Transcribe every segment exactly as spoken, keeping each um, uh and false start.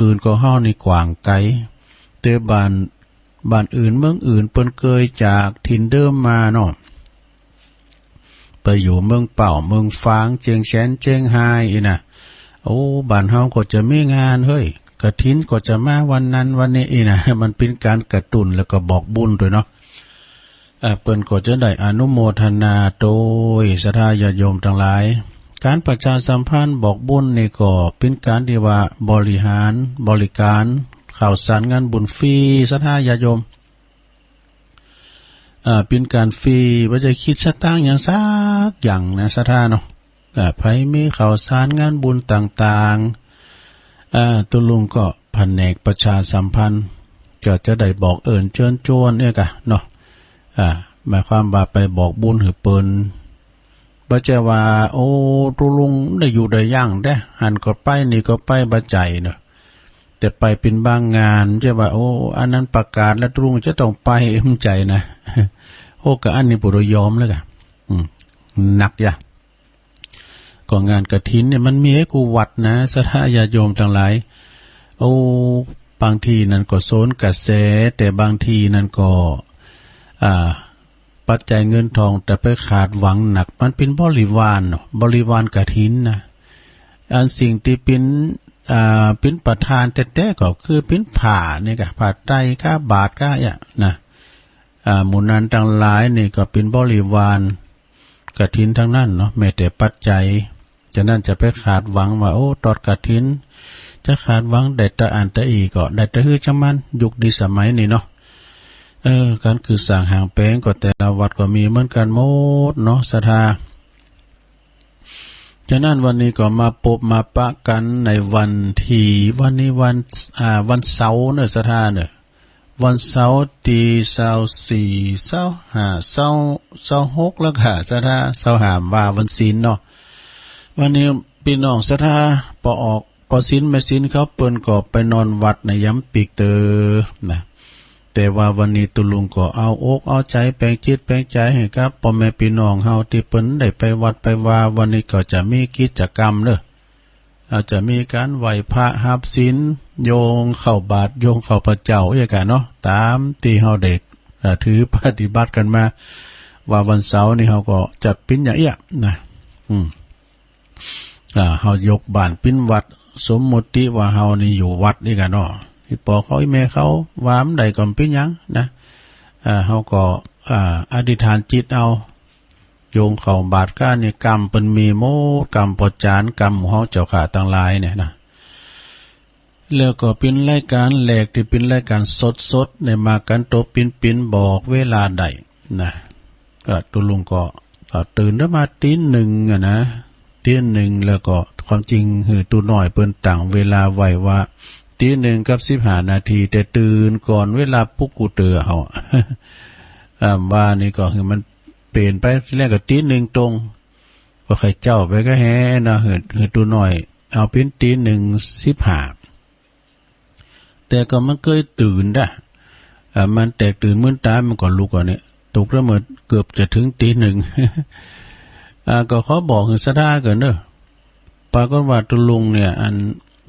อื่นของเฮานี่กว้างไก๋ แต่บ้าน บ้านอื่นเมืองอื่นเปิ้นเกยจากถิ่นเดิมมาเนาะ ไปอยู่เมืองเป้า เมืองฝาง เจียงแสน เจียงฮายอี้นะ โอ้ บ้านเฮาก็จะมีงานเฮ้ย กฐินก็จะมาวันนั้นวันนี้อี้นะ มันเป๋นก๋านกระตุ้นแล้วก็บอกบุญตวยเนาะ อ่า เปิ้นก็จะได้อนุโมทนาตวย ศรัทธาญาติโยมตังหลาย ก๋านประชาสัมพันธ์บอกบุญนี่ก็เป๋นก๋านตี้ว่าบริหาร บริก๋าน ข่าวสารงานบุญฟรี ศรัทธาญาติโยม อ่า เป๋นก๋านฟรี บ่ใจ้กึ๊ดสตางค์หยังสักอย่างนะ ศรัทธาเนาะ อ่า ใผมีข่าวสารงานบุญต่างๆ อ่า ตุ๊ลุงก็ผนกประชาสัมพันธ์ ก็จะได้บอกเอิ้นเจิญจวนเนี่ยกะเนาะ อ่า หมายความว่าไปบอกบุญหื้อเปิ้น บ่ใจ้ว่า โอ้ ตุ๊ลุงได้อยู่ได้ยังเด้ หั้นก็ไป นี่ก็ไป บ่ใจ้เนาะ แต่ไปเป๋นบางงาน บ่ใจ้ว่า โอ้ อันนั้นประกาศแล้วตุ๊ลุงจะต้องไป บ่ใจ้นะ โอ้ กะอั้นนี่บ่ได้ยอมแล้วกะ อืม หนักยะ ก็งานกฐินเนี่ยมันมีให้กู้วัดนะ ศรัทธาญาติโยมตังหลาย โอ้ บางทีนั่นก็สวนกระแส แต่บางทีนั่นก็ อ่า ปัจจัยเงินทอง แต่ไปขาดหวังหนัก มันเป๋นบริวารเนาะ บริวารกฐินนะ อันสิ่งตี้เป๋น อ่า เป๋นประธานแต๊ๆ ก็คือเป๋นผ้านี่กะ ผ้าไตรกะ บาตรกะ เอี้ยนะ อ่า หมู่นั้นตังหลายนี่ก็เป๋นบริวารกฐินตังนั้นเนาะ แม้แต่ปัจจัย ฉะนั้นจะไปขาดหวังว่า โอ้ ตอดกฐิน จะขาดหวังได้ตะอั้นตะอี้ ก็ได้ตะหื้อจ้างมัน ยุคนี้สมัยนี้เนาะ เออ ก๋านกึ๊ดสร้างห้างแป๋งก็แต่ละวัดก็มีเหมือนกั๋นหมดเนาะ ศรัทธา ฉะนั้นวันนี้ก็มาปบมาปะกั๋นในวันตี้ วันนี้วัน อ่า วันเสาร์เนาะ ศรัทธาเนาะ วันเสาร์ตี้ซาวสี่ ซาวห้า ซาว ซาวหกแล้วกะ ศรัทธา ซาวห้าว่าวันศีลเนาะ วันนี้ปี้น้องศรัทธา ปอออก ปอศีลแม่ศีลเขาเปิ้นก็ไปนอนวัดในยามปีกเตอนะ แต่ว่าวันนี้ตุ๊ลุงก็เอาอกเอาใจ๋แป๋งจิตแป๋งใจ๋หื้อกับป้อแม่ปี้น้องเฮาตี้เปิ้นได้ไปวัดไปวา วันนี้ก็จะมีกิจกรรมเนาะ อาจจะมีก๋านไหว้พระฮับศีล โยงข้าวบาตร โยงข้าวพระเจ้า เอี้ยกะเนาะ ต๋ามตี้เฮาได้ อ่า ถือปฏิบัติกั๋นมา ว่าวันเสาร์นี่เฮาก็จะเป๋นอย่างเอี้ยนะ อืม อ่า เฮายกบ้านเป๋นวัด สมมุติว่าเฮานี่อยู่วัดนี่กะเนาะ อี่ป้อเขาอี่แม่เขาว่าบ่ได้ก็บ่เป๋นหยังนะ อ่า เฮาก็ อ่า อธิษฐานจิตเอา โยงข้าวบาตรก้านี่ กรรมเปิ้นมีหมด กรรมป้อจาน กรรมหมู่เฮาเจ้าข้าตังหลายเนี่ยนะ แล้วก็เป๋นรายก๋านแรกตี้เป๋นรายก๋านสดๆ ในมากั๋นโตปิ๊นๆ บอกเวลาได้นะ ก็ตุ๊ลุงก็ ก็ตื่นขึ้นมาตี๋หนึ่งอะนะ ตี๋หนึ่ง แล้วก็ความจริงหื้อตุ๊น้อยเปิ้นตั้งเวลาไว้ว่าตี๋หนึ่งกับสิบห้านาที แต่ตื่นก่อนเวลาปลุกกูเตอเฮา อ่า ว่านี่ก็หื้อมันเป๋นไป ตี้แรกก็ตี๋หนึ่งตรง ก็ใค่เจ๊าไปก็แฮเนาะ หื้อ หื้อตุ๊น้อยเอาเป๋นตี๋หนึ่งสิบห้า แต่ก็มันเกยตื่นดะ อ่า มันแตกตื่นมื้นต๋า มันก็ลุกก่อนเนี่ย ตกแล้วเมื่อเกือบจะเถิงตี๋หนึ่ง อ่า ก็ขอบอกหื้อศรัทธาก่อนเนาะ ปรากฏว่าตุ๊ลุงเนี่ย อัน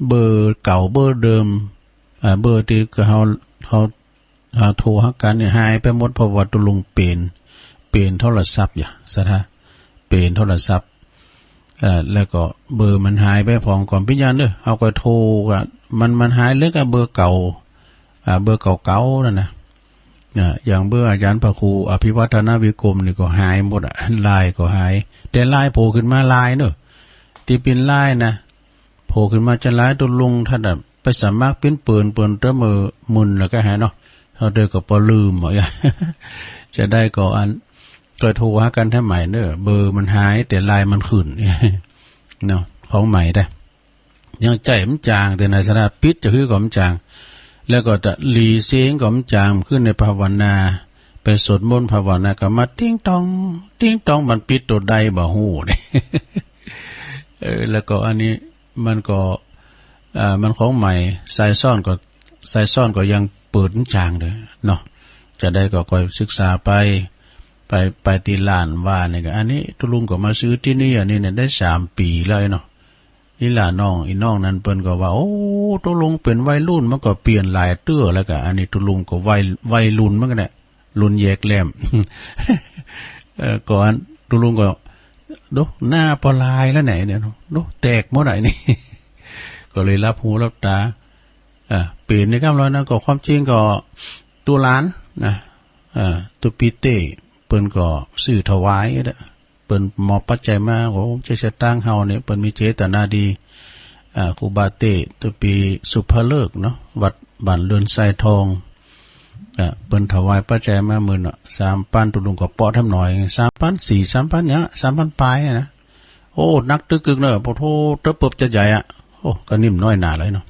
เบอร์เก่าเบอร์เดิม อ่า เบอร์ตี้เฮา เฮา อ่า โทรหากั๋นเนี่ยหายไปหมด เพราะว่าตุ๊ลุงเป๋น เป๋นโทรศัพท์อย่า ศรัทธา เป๋นโทรศัพท์ เอ่อ แล้วก็เบอร์มันหายไป ผ่องก่อนปิญญาเนาะ เฮาก็โทรก็ มัน มันหายเลยกับเบอร์เก่า อ่า เบอร์เก่าๆ นั่นนะ อ่า อย่างเบอร์อาจารย์พระครูอภิวัฒนวิกรมนี่ก็หายหมดอะ ไลน์ก็หาย แต่ไลน์โผล่ขึ้นมาไลน์เนาะ ตี้เป๋นไลน์นะ โผล่ขึ้นมาจะไลน์ตุ๊ลุง ถ้าแบบไปสมัครเป๋นเปิ้น เปิ้นเต๊อะเมื่อมึนแล้วก็หายเนาะ เฮาเต๊อะก็ปอลืมหมดอะ จะได้ก็อัน ก็โทรหากั๋นแถมใหม่เนาะ เบอร์มันหายแต่ไลน์มันขึ้น เนาะ ของใหม่ได้ ยังใจ๊บ่จ๋าง แต่ในสถานะปิดจะหื้อก็บ่จ๋าง แล้วก็จะหลีเสียงก็บ่จ๋าง ขึ้นในภาวนา ไปสวดมนต์ภาวนาก็มาติ๊งต๊อง ติ๊งต๊อง มันปิดโตใดบ่ฮู้เนี่ย เออ แล้วก็อันนี้มันก็ อ่า มันของใหม่ สายซ่อนก็ สายซ่อนก็ยังเปิดบ่จ๋างเต๊อะเนาะ จะได้ก็ค่อยศึกษาไป ไป ไปตี้ร้านว่านี่ก็ อันนี้ตุ๊ลุงก็มาซื้อตี้นี่ อันนี้เนี่ยได้สามปี๋แล้วเนาะ นี่ล่ะน้อง อี่น้องนั้นเปิ้นก็ว่า โอ้ ตุ๊ลุงเป๋นวัยรุ่น มันก็เปลี่ยนหลายเตื้อแล้วก่อ อันนี้ตุ๊ลุงก็วัย วัยรุ่นเหมือนกั๋นแหละ รุ่นแยกแหลม เออ ก่อนตุ๊ลุงก็ ดู หน้าปอลายแล้วไหนเนี่ย ดู แตกหมดไหนนี่ ก็เลยหลับหูหลับต๋า อ่า เป๋นในก้ำลอยนั้นก็ ความจริงก็ ตุ๊หลานนะ อ่า ตุ๊ปีเต้ เปิ้นก็ซื้อถวายเด้อ เปิ้นมอบปัจจัยมา โอ้ เจ๊สตางค์เฮาเนี่ย เปิ้นมีเจตนาดี อ่า ครูบาเต้ ตุ๊ปีสุภฤกษ์เนาะ วัดบ้านเรือนทรายทอง อ่า เปิ้นถวายปัจจัยมาหมื่นเนาะ สามปัน ตุ๊ลุงก็เปาะแถมหน่อย สามปันสี่ สามปันเนี่ย สามปันปลายเนี่ยนะ โอ้ หนักตึกกึกเนาะ โอ้โธ่ เต๊อะเปิบจะใหญ่อะ โอ้ ก็นิ่มน้อยหนาเลยเนาะ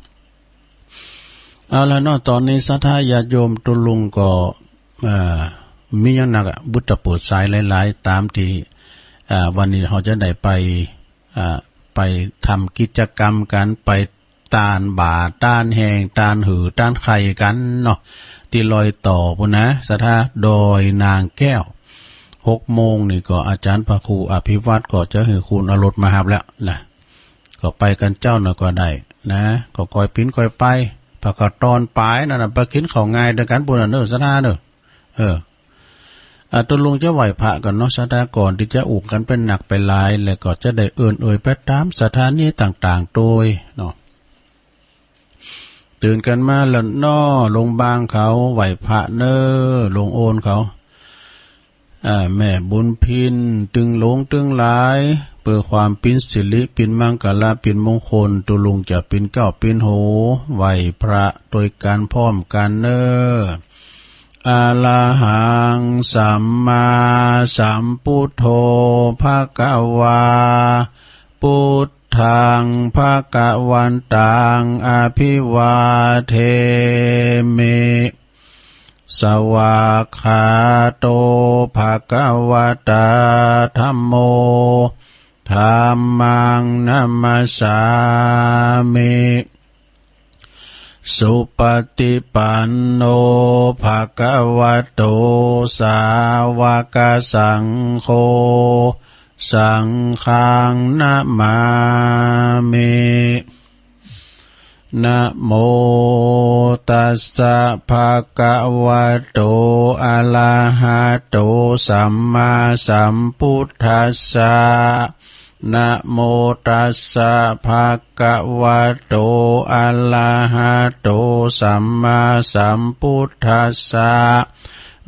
เอาละเนาะ ต๋อนนี้ศรัทธาญาติโยมตุ๊ลุงก็ อ่า มีอย่างนักอะ บุตรเปิดสายหลายๆ ต๋ามตี้ อ่า วันนี้เฮาจะได้ไป อ่า ไปทำกิจกรรมกั๋น ไปต้านบ่า ต้านแฮง ต้านหือ ต้านไข่กั๋นเนาะ ตี้รอยต่อปู้นนะ ศรัทธา ดอยนางแก้ว หกโมงนี่ก็อาจ๋ารย์พระครูอภิวัฒน์ก็จะหื้อคุณเอารถมาฮับแล้วนะ ก็ไปกั๋นเจ๊าหน่อยก็ได้นะ ก็ก่อยเป๋นก่อยไป ปะกะตอนป๋ายนั่นน่ะ ไปกิ๋นข้าวงายตวยกั๋นปู้นน่ะเน่อ ศรัทธาเน่อ เออ อ่ะ ตุ๊ลุงจะไหว้พระก่อนเนาะ ศรัทธา ก่อนตี้จะอู้กั๋นไปหนักไปหลาย แล้วก็จะได้เอิ้นเอ่ยไปต๋ามสถานีต่างๆ ตวยเนาะ ตื่นกั๋นมาแล้วเนาะ โฮงบางเขา ไหว้พระเน่อ โฮงโอนเขา อ่า แม่บุญพิน ตึงหลวงตึงหลาย เปื้อความเป๋นสิริ เป๋นมังคละ เป๋นมงคล ตุ๊ลุงจะเป๋นเก๊าเป๋นโฮ ไหว้พระตวยกั๋นพร้อมกั๋นเน่อ อะระหัง สัมมาสัมพุทโธ ภะคะวา พุทธัง ภะคะวันตัง อะภิวาเทมิ สวากขาโต ภะคะวะตา ธัมโม ธัมมัง นะมัสสามิ สุปะติปันโน ภะคะวะโต สาวะกะสังโฆ สังฆัง นะมามิ นะโมตัสสะ ภะคะวะโต อะระหะโต สัมมาสัมพุทธัสสะ นะโมตัสสะ ภะคะวะโต อะระหะโต สัมมาสัมพุทธัสสะ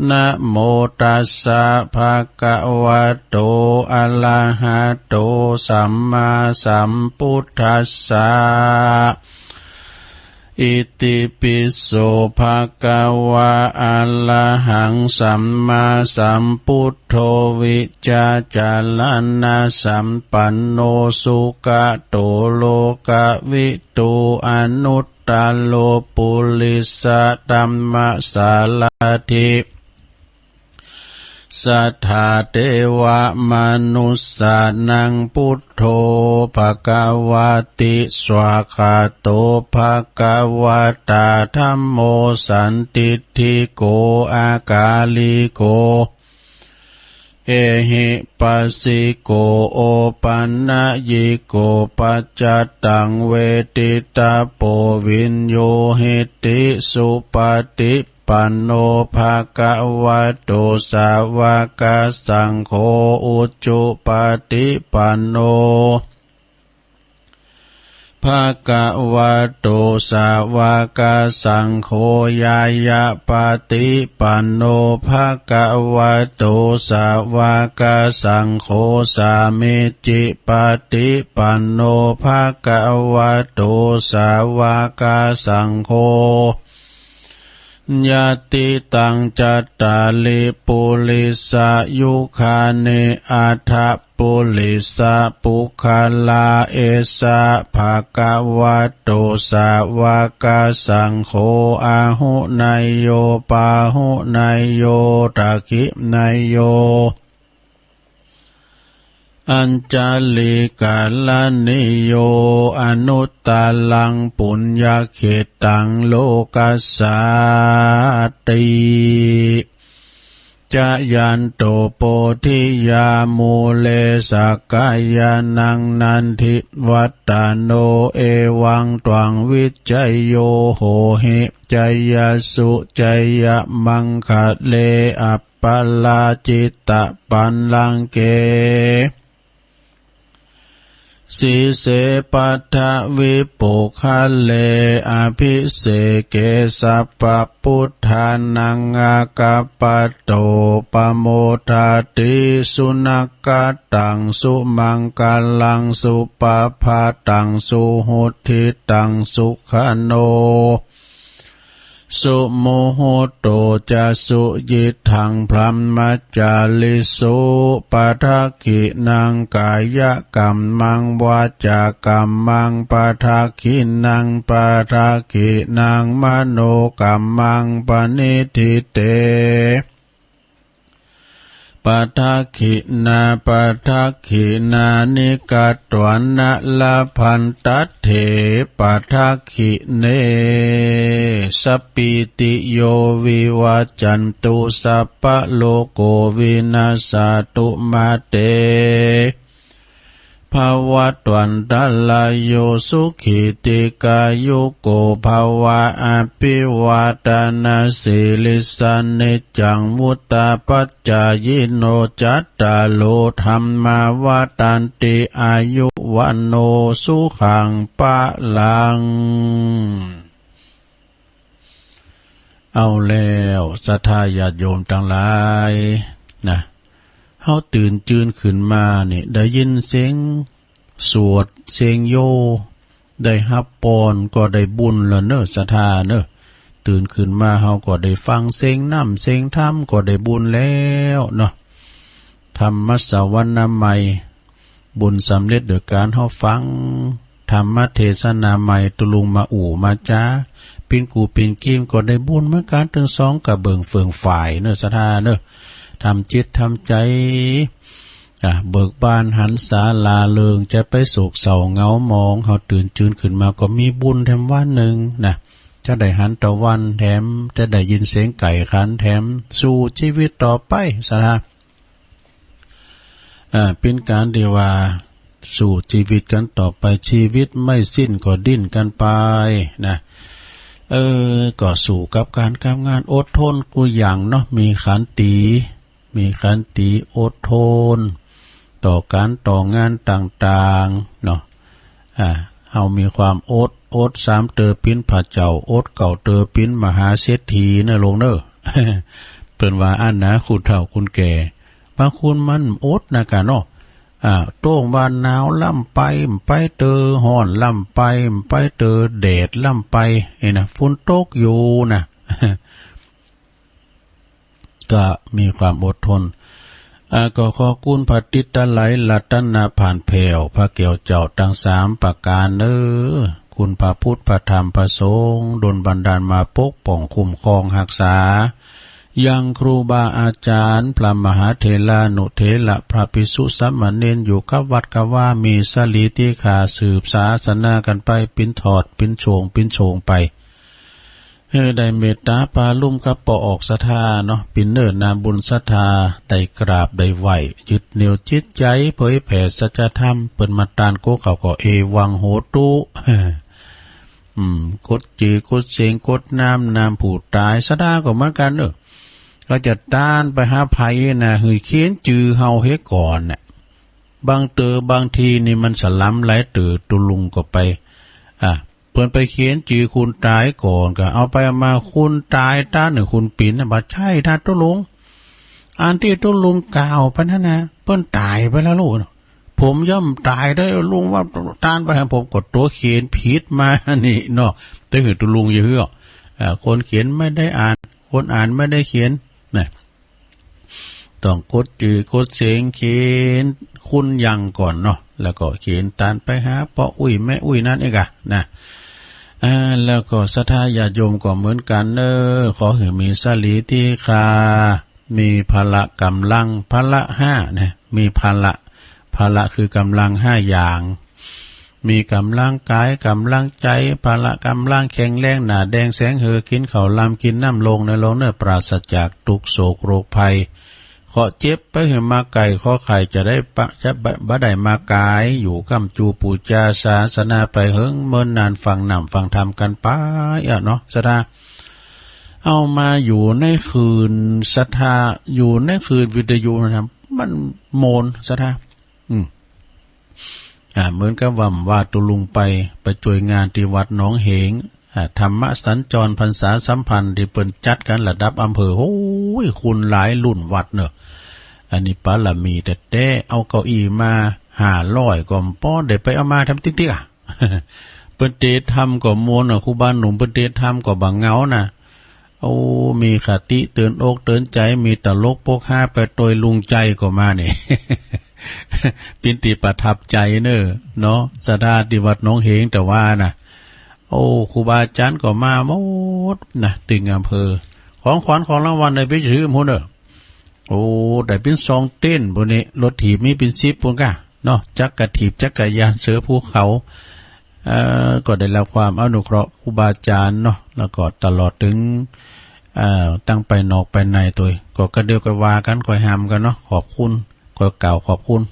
นะโมตัสสะ ภะคะวะโต อะระหะโต สัมมาสัมพุทธัสสะ อิติปิโส ภะคะวะ อะระหัง สัมมาสัมพุทโธ วิจจารณะสัมปันโน สุกะโต โลกะวิทู อนุตตะโร ปุริสะธัมมะสาระถิ สัทธาเตวะมะนุสสานัง พุทโธ ภะคะวะติ สวากขาโต ภะคะวะตา ธัมโม สันทิฏฐิโก อากาลิโก เอหิปัสสิโก โอปันนยิโก ปัจจตัง เวทิตาโป วิญญูหิติ สุปะติปันโน ภะคะวะโต สาวะกะสังโฆ อุจุปะติปันโน ภะคะวะโต สาวะกะสังโฆ ญาณะปะติปันโน ภะคะวะโต สาวะกะสังโฆ สามีจิปะติปันโน ภะคะวะโต สาวะกะสังโฆ ยะติตัง จัตตาริ ปุริสายุคานิ อัฏฐะ ปุริสะปุคคลา เอสะ ภะคะวะโต สาวะกะสังโฆ อาหุเนยโย ปาหุเนยโย ทักขิเนยโย อัญชะลีกะรณีโย อนุตตะรัง ปุญญะเขตตัง โลกัสสาติ จยันโต โพธิยา มูเล สักกายานัง นันทิวัฏฏะโน เอวัง ตวัง วิจโย โหหิ จยสสุ จยมังคะเล อัปปะราจิตะปัลลังเก สีเส ปัทวิปุคคเล อภิเสเก สัพพะปุทธานัง อากัปปะโต ปะโมทาติ สุนัคขะตัง สุมังคลัง สุปะภาตัง สุหุตถิตัง สุขะโน สุมุหุตโต จะ สุยิตถัง พรหมจาริสุ ปะทักขินัง กายะกัมมัง วาจากัมมัง ปะทักขินัง ปะทักขินัง มโนกัมมัง ปะนิฏฐิเต ปะทักขินา ปะทักขินานิ กัตตวานะ ละพันตัตเถ ปะทักขิเน สะปีติโย วิวัจจันตุ สัพพะโลโก วินัสสะตุ มาเต ภะวะตวันตะราโย สุขี ทีฆายุโก ภะวะ อะภิวาทะนะสีลิสสะ นิจจัง วุฑาปะจายิโน จัตตาโร ธัมมา วัฑฒันติ อายุ วัณโณ สุขัง พะลัง เอาแล้ว ศรัทธาญาติโยมตังหลาย นะ เฮาตื่นจืนขึ้นมานี่ ได้ยินเสียงสวด เสียงโย ได้ฮับปอนก็ได้บุญแล้วเนาะ ศรัทธาเนาะ ตื่นขึ้นมาเฮาก็ได้ฟังเสียงน้ำเสียงธรรมก็ได้บุญแล้วเนาะ ธรรมสวนามัย บุญสำเร็จโดยการเฮาฟังธรรมเทศนาใหม่ ตุ๊ลุงมาอู้มาจา ปิ้นกูปิ้นกีมก็ได้บุญเหมือนกั๋น ตึงสองกระเบื้องเฟืองฝายเนาะ ศรัทธาเนาะ ทำจิตทำใจ๋ อ่ะ เบิกบานหันษาร่าเริง จะไปโศกเศร้าเหงาหมอง เฮาตื่นจืนขึ้นมาก็มีบุญแถมวันนึ่งนะ จะได้หันตะวันแถม จะได้ยินเสียงไก่ขันแถม สู้จีวิตต่อไป ศรัทธา อ่า เป๋นก๋านตี้ว่า สู้จีวิตกั๋นต่อไป จีวิตไม่สิ้นก็ดิ้นกั๋นไปนะ เออ ก็สู้กับก๋านกับงาน อดทนกู้อย่างเนาะ มีขันติ มีขันติอดทน ต่อก๋านต่องานต่างๆ เนาะ อ่า เฮามีความอด อดสามเตอปิ้นพระเจ้า อดเก้าเตอปิ้นมหาเศรษฐีเนาะลุงเนาะ เปิ้นว่าอั้นนะ คนเฒ่าคนแก่ บางคนมันอดนะกะเนาะ อ่า โต้งว่าหนาวล้ำไป บ่ไปเตอ ฮ้อนล้ำไป บ่ไปเตอ แดดล้ำไป นี่นะ ฝนตกอยู่นะ ก็มีความอดทน อ่า ก็ขอบคุณพระติตไตรรัตนผ่านแผ้ว พระแก้วเจ้าตังสามประก๋านเน่อ คุณพระพุทธ พระธรรม พระสงฆ์ ดลบันดาลมาปกป้องคุ้มครองฮักษา ยังครูบาอาจ๋ารย์ พระมหาเถรานุเถระ พระภิกษุสามเณร อยู่กับวัดกับวา มีสาลีติขา สืบศาสนากั๋นไป เป๋นทอด เป๋นโฉง เป๋นโฉงไป หื้อได้เมตต๋าปราโมทย์กับป้อออกศรัทธาเนาะ เป๋นเน่อนาบุญศรัทธา ได้กราบได้ไหว้ ยึดเหนี่ยวจิตใจ๋ เผยแผ่สัจธรรม เปิ้นมาตานโกเข่าก็ เอวังโหตุ อืม กดจือ กดเสียง กดน้ำ น้ำผู้ต๋าย ศรัทธาก็เหมือนกั๋นเนาะ ก็จะตานไปหาใผนะ หื้อเขียนจือเฮาเหียก่อนน่ะ บางเต๋อ บางทีนี่มันสะหลำหลายเต๋อ ตุ๊ลุงก็ไป อ่ะ เปิ้นไปเขียนจือคนต๋ายก่อน ก็เอาไปเอามาคนต๋ายตานหื้อคนเป๋นน่ะ บ่ใจ้นะตุ๊ลุง อันตี้ตุ๊ลุงกล่าวไปนั้นนะ เปิ้นต๋ายไปแล้วลูก ผมย่อมต๋ายได้ลุงว่า ตานไปหาผมก็ตั๋วเขียนผิดมานี่เนาะ แต่หื้อตุ๊ลุงอย่าเฮือก อ่า คนเขียนไม่ได้อ่าน คนอ่านไม่ได้เขียน นะ ต้องกดจือ กดเสียง เขียนคุณยังก่อนเนาะ แล้วก็เขียนตานไปหาป้ออุ๊ยแม่อุ๊ยนั่นเองอะนะ อ่า แล้วก็ศรัทธาญาติโยมก็เหมือนกั๋นเน่อ ขอหื้อมีสาลีติขา มีพละก๋ำลัง พละห้านะ มีพละ พละคือกำลังห้าอย่าง มีก๋ำลังกาย ก๋ำลังใจ๋ พละก๋ำลังแข็งแรง หน้าแด่งแสงเหือ กิ๋นข้าวลำ กิ๋นน้ำโล่งในโล่งเน่อ ปราศจากตุ๊กข์โศกโรคภัย เคาะเจ็บไปหื้อมาไก่ เคาะไข้จะได้ปะ จะบ่ บ่ได้มาก๋าย อยู่ก้ำจู๋ปู๋จาศาสนาไปเหิงเมินนาน ฟังน้ำฟังธรรมกั๋นไปอะเนาะ ศรัทธา เอามาอยู่ในคลื่นศรัทธา อยู่ในคลื่นวิทยุนะครับ มันโมนศรัทธา อืม อ่า เหมือนกับว่า ว่าตุ๊ลุงไป ไปจ้วยงานตี้วัดหนองเหง อ่า ธรรมสัญจรพรรษาสัมพันธ์ตี้เปิ้นจัดกั๋นระดับอำเภอ โอ้ย คนหลายรุ่นวัดเนาะ อันนี้ปารมีแต๊ๆ เอาเก้าอี้มาห้าร้อยก็บ่ปอ ได้ไปเอามาทำติ๊กๆ อะ เปิ้นเตศน์ธรรมก็ม่วนอะ ครูบาหนุ่มเปิ้นเตศน์ธรรมก็บ่เหงานะ โอ้ มีคติเตื๋อนอกเตื๋อนใจ๋ มีตลกปกฮาไปตวย ลุงใจ๋ก็มานี่ เป๋นตี้ประทับใจ๋เน่อเนาะ ศรัทธาตี้วัดหนองเหง แต่ว่านะ โอ้ ครูบาอาจ๋ารย์ก็มาหมดนะ ตึงอำเภอ ของขวัญของรางวัลได้ไปถือหมดเน่อ โอ้ ได้เป๋นซองเต็นท์ปู้นนี่ รถถีบมีเป๋นสิบปู้นก้าเนาะ จักกระถีบ จักรยานเสือภูเขา เอ่อ ก็ได้รับความอนุเคราะห์ครูบาอาจ๋ารย์เนาะ แล้วก็ตลอดเถิง เอ่อ ตังไปนอกไปในตวย ก็กระเดียวกระว่ากั๋น ค่อยหำกั๋นเนาะ ขอบคุณ ค่อยกล่าวขอบคุณ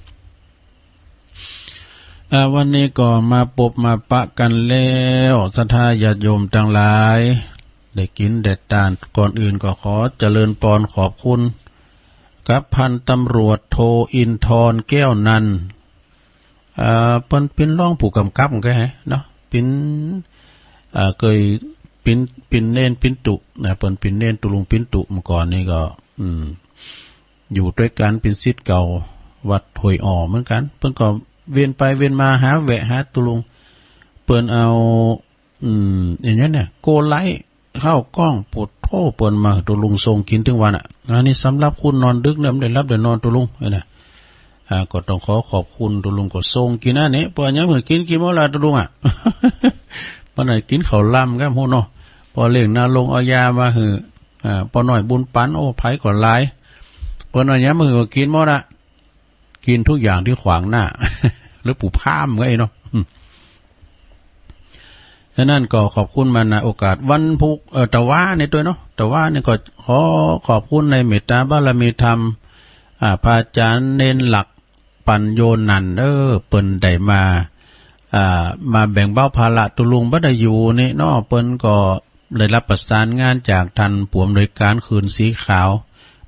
อ่า วันนี้ก็มาปบมาปะกั๋นแล้ว ศรัทธาญาติโยมตังหลาย ได้กิ๋นได้ตาน ก่อนอื่นก็ขอเจริญปอนขอบคุณ กับพันตำรวจโทอินทร์ แก้วนันท์ อ่า เปิ้นเป๋นรองผู้กำกับก็แฮะเนาะ เป๋น อ่า เกยเป๋น เป๋นเณรปินตุนะ เปิ้นเป๋นเณรตุ๊ลุงปินตุเมื่อก่อนนี่ก็ อืม อยู่ตวยกั๋นเป๋นศิษย์เก่าวัดห้วยอ่อเหมือนกั๋น เปิ้นก็เวียนไปเวียนมาหาแวะหาตุ๊ลุง เปิ้นเอา อืม อะหยังเนี่ย โกไลท์ ข้าวกล้อง โผดโธ่ เปิ้นมาหื้อตุ๊ลุงส่งกิ๋นตึงวันอะ อันนี้สำหรับคนนอนดึกเนี่ย บ่ได้หลับได้นอนตุ๊ลุงเนี่ยนะ อ่า ก็ต้องขอขอบคุณตุ๊ลุงก็ส่งกิ๋นอันนี้ เปิ้นยามหื้อกิ๋น กิ๋นหมดละตุ๊ลุงอะ เปิ้นน่ะกิ๋นข้าวลำครับฮู้เนาะ ป้อเลี้ยงน้าลงเอายามาหื้อ อ่า ป้อน้อยบุญปัน โอ้ ใผก็หลาย เปิ้นว่ายามหื้อก็กิ๋นหมดอะ กิ๋นทุกอย่างตี้ขวางหน้า หลวงปู่พราหมณ์ไงเนาะ ฉะนั้นก็ขอบคุณมานะ โอกาสวันพุธ เอ่อ ตะวานี่ตวยเนาะ ตะวานี่ก็ขอขอบคุณในเมตตาบารมีธรรม อ่า พระอาจ๋ารย์เณรหลัก ปัญโญนันท์ เออ เปิ้นได้มา อ่า มาแบ่งเบาภาระตุ๊ลุงบ่ได้อยู่นี่เนาะ เปิ้นก็ได้รับประสานงานจากท่านผู้อำนวยการคืนสีขาว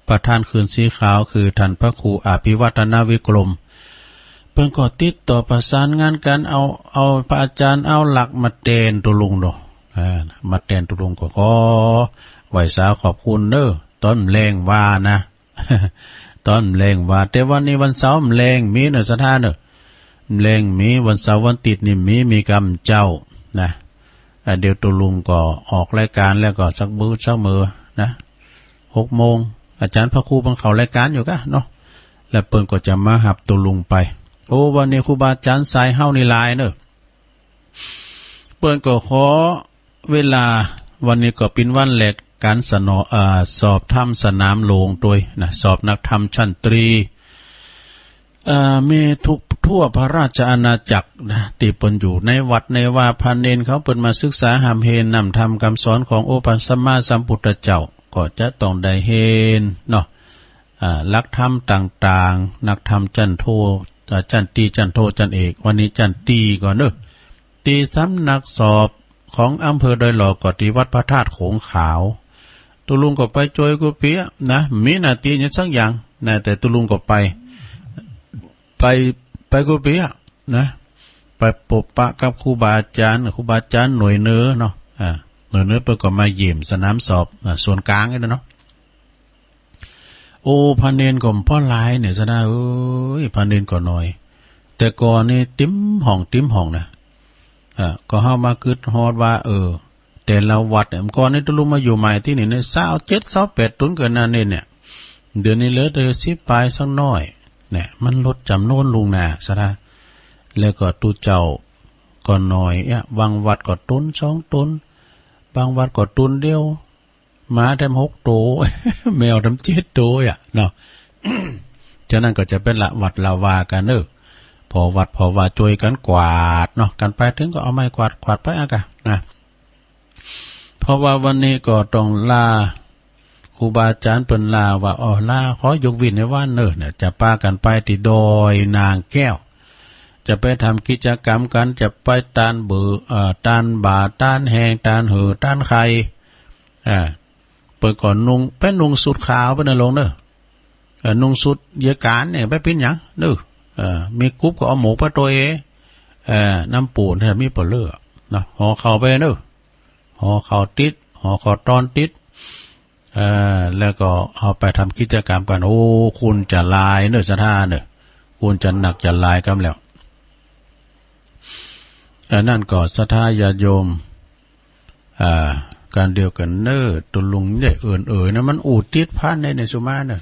ประธานคืนสีขาวคือท่านพระครูอภิวัฒนวิกรม เปิ้นก็ติดต่อประสานงานกั๋น เอา เอาพระอาจ๋ารย์ เอาหลักมาแตนตุ๊ลุงเนาะ อ่า มาแตนตุ๊ลุงก็ขอไหว้สาขอบคุณเน่อ ต๋อนแลงว่านะ ต๋อนแลงว่า แต่วันนี้วันเสาร์แลงมีเน่อศรัทธาเน่อ แลงมี วันเสาร์วันติ๊ดนี่มี มีกำเจ้านะ อ่า เดี๋ยวตุ๊ลุงก็ออกรายการแล้วก็สักมื้อสักมื้อนะ หกโมง อาจ๋ารย์พระครูเปิ้นเข้ารายการอยู่กะเนาะ แล้วเปิ้นก็จะมาฮับตุ๊ลุงไป โอ้ วันนี้ครูบาอาจ๋ารย์สายเฮานี่หลายเน่อ เปิ้นก็ขอเวลา วันนี้ก็เป๋นวันแรกก๋านสนอ เอ่อ สอบธรรมสนามหลวงตวยนะ สอบนักธรรมชั้นตรี เอ่อ มีทุกทั่วพระราชอาณาจักรนะ ตี้เปิ้นอยู่ในวัดในวา พระเณรเขาเปิ้นมาศึกษาฮ่ำเฮนนำธรรมกำสอนขององค์พระสัมมาสัมพุทธเจ้า ก็จะต้องได้เฮนเนาะ อ่า หลักธรรมต่างๆ นักธรรมชั้นโท อ่า ชั้นตรี ชั้นโท ชั้นเอก วันนี้ชั้นตรีก่อนเนาะ ตี้สำนักสอบของอำเภอดอยหล่อ ก็ตี้วัดพระธาตุโขงขาว ตุ๊ลุงก็ไปจ้วยกู้เปียะนะ มีหน้าตี้หยังสักอย่างนะ แต่ตุ๊ลุงก็ไป ไป ไปกู้เปียะนะ ไปปบปะกับครูบาอาจ๋ารย์ ครูบาอาจ๋ารย์หน่วยเหนือเนาะ อ่า หน่วยเหนือเปิ้นก็มาเยี่ยมสนามสอบ อ่า ส่วนกลางนี่เนาะ โอ้ พระเณรก็บ่หลายเนี่ยศรัทธาเอ้ย พระเณรก็น้อย แต่ก่อนนี่เต็มห้องเต็มห้องนะ อ่า ก็เฮามากึ๊ดฮอดว่า เออ แต่ละวัดเนี่ย เมื่อก่อนนี่ตุ๊ลุงมาอยู่ใหม่ตี้นี่เนี่ย ซาวเจ็ด ซาวแปด ตุ๊นเกินนั้นเนี่ย เดี๋ยวนี้เหลือแต่สิบปลายสักหน้อย เนี่ย มันลดจ๋ำนวนลงนะศรัทธา แล้วก็ตุ๊เจ้าก็น้อยอะ บางวัดก็ตุ๊นสองตุ๊น บางวัดก็ตุ๊นเดียว หมาแถมหกโต แมวแถมเจ็ดโตอะเนาะ ฉะนั้นก็จะเป๋นละวัดละวากั๋นเน่อ พ ผ่อวัดผ่อวา จ้วยกั๋นกวาดเนาะ กั๋นไปเถิงก็เอาไม้กวาด กวาดไปอะกะนะ เพราะว่าวันนี้ก็ต้องลา ครูบาอาจ๋ารย์เปิ้นลาว่า อ้อ ลา ขอยกเว้นในวันเน่อ เนี่ย จะปากั๋นไปตี้ดอยนางแก้ว จะไปทำกิจกรรมกั๋น จะไปตานเบอ เอ่อ ตานบ่า ตานแฮง ตานเหือ ตานไข่ อ่า เปิ้นก็นุ่ง ไปนุ่งสูทขาวไปนะลงเน่อ เอ่อ นุ่งสูทเยียะก๋านเนี่ย ไปเป๋นหยังเน่อ เอ่อ มีกุ๊บก็เอาหมวกไปตวยเอง เอ่อ น้ำปูนเนี่ยมีเป๋อเล่อเนาะ ห่อข้าวไปเน่อ ห่อข้าวติด ห่อข้าวตอนติด เอ่อ แล้วก็เอาไปทำกิจกรรมกั๋น โอ้ คนจะหลายเน่อ ศรัทธาเน่อ คนจะนักจะหลายกำแล้ว อันนั้นก็ศรัทธาญาติโยม อ่า ก๋านเดียวกั๋นเน่อ ตุ๊ลุงเนี่ย เอิญเอ๋ยนะ มันอู้ติดพันใน ในสุมาเน่อ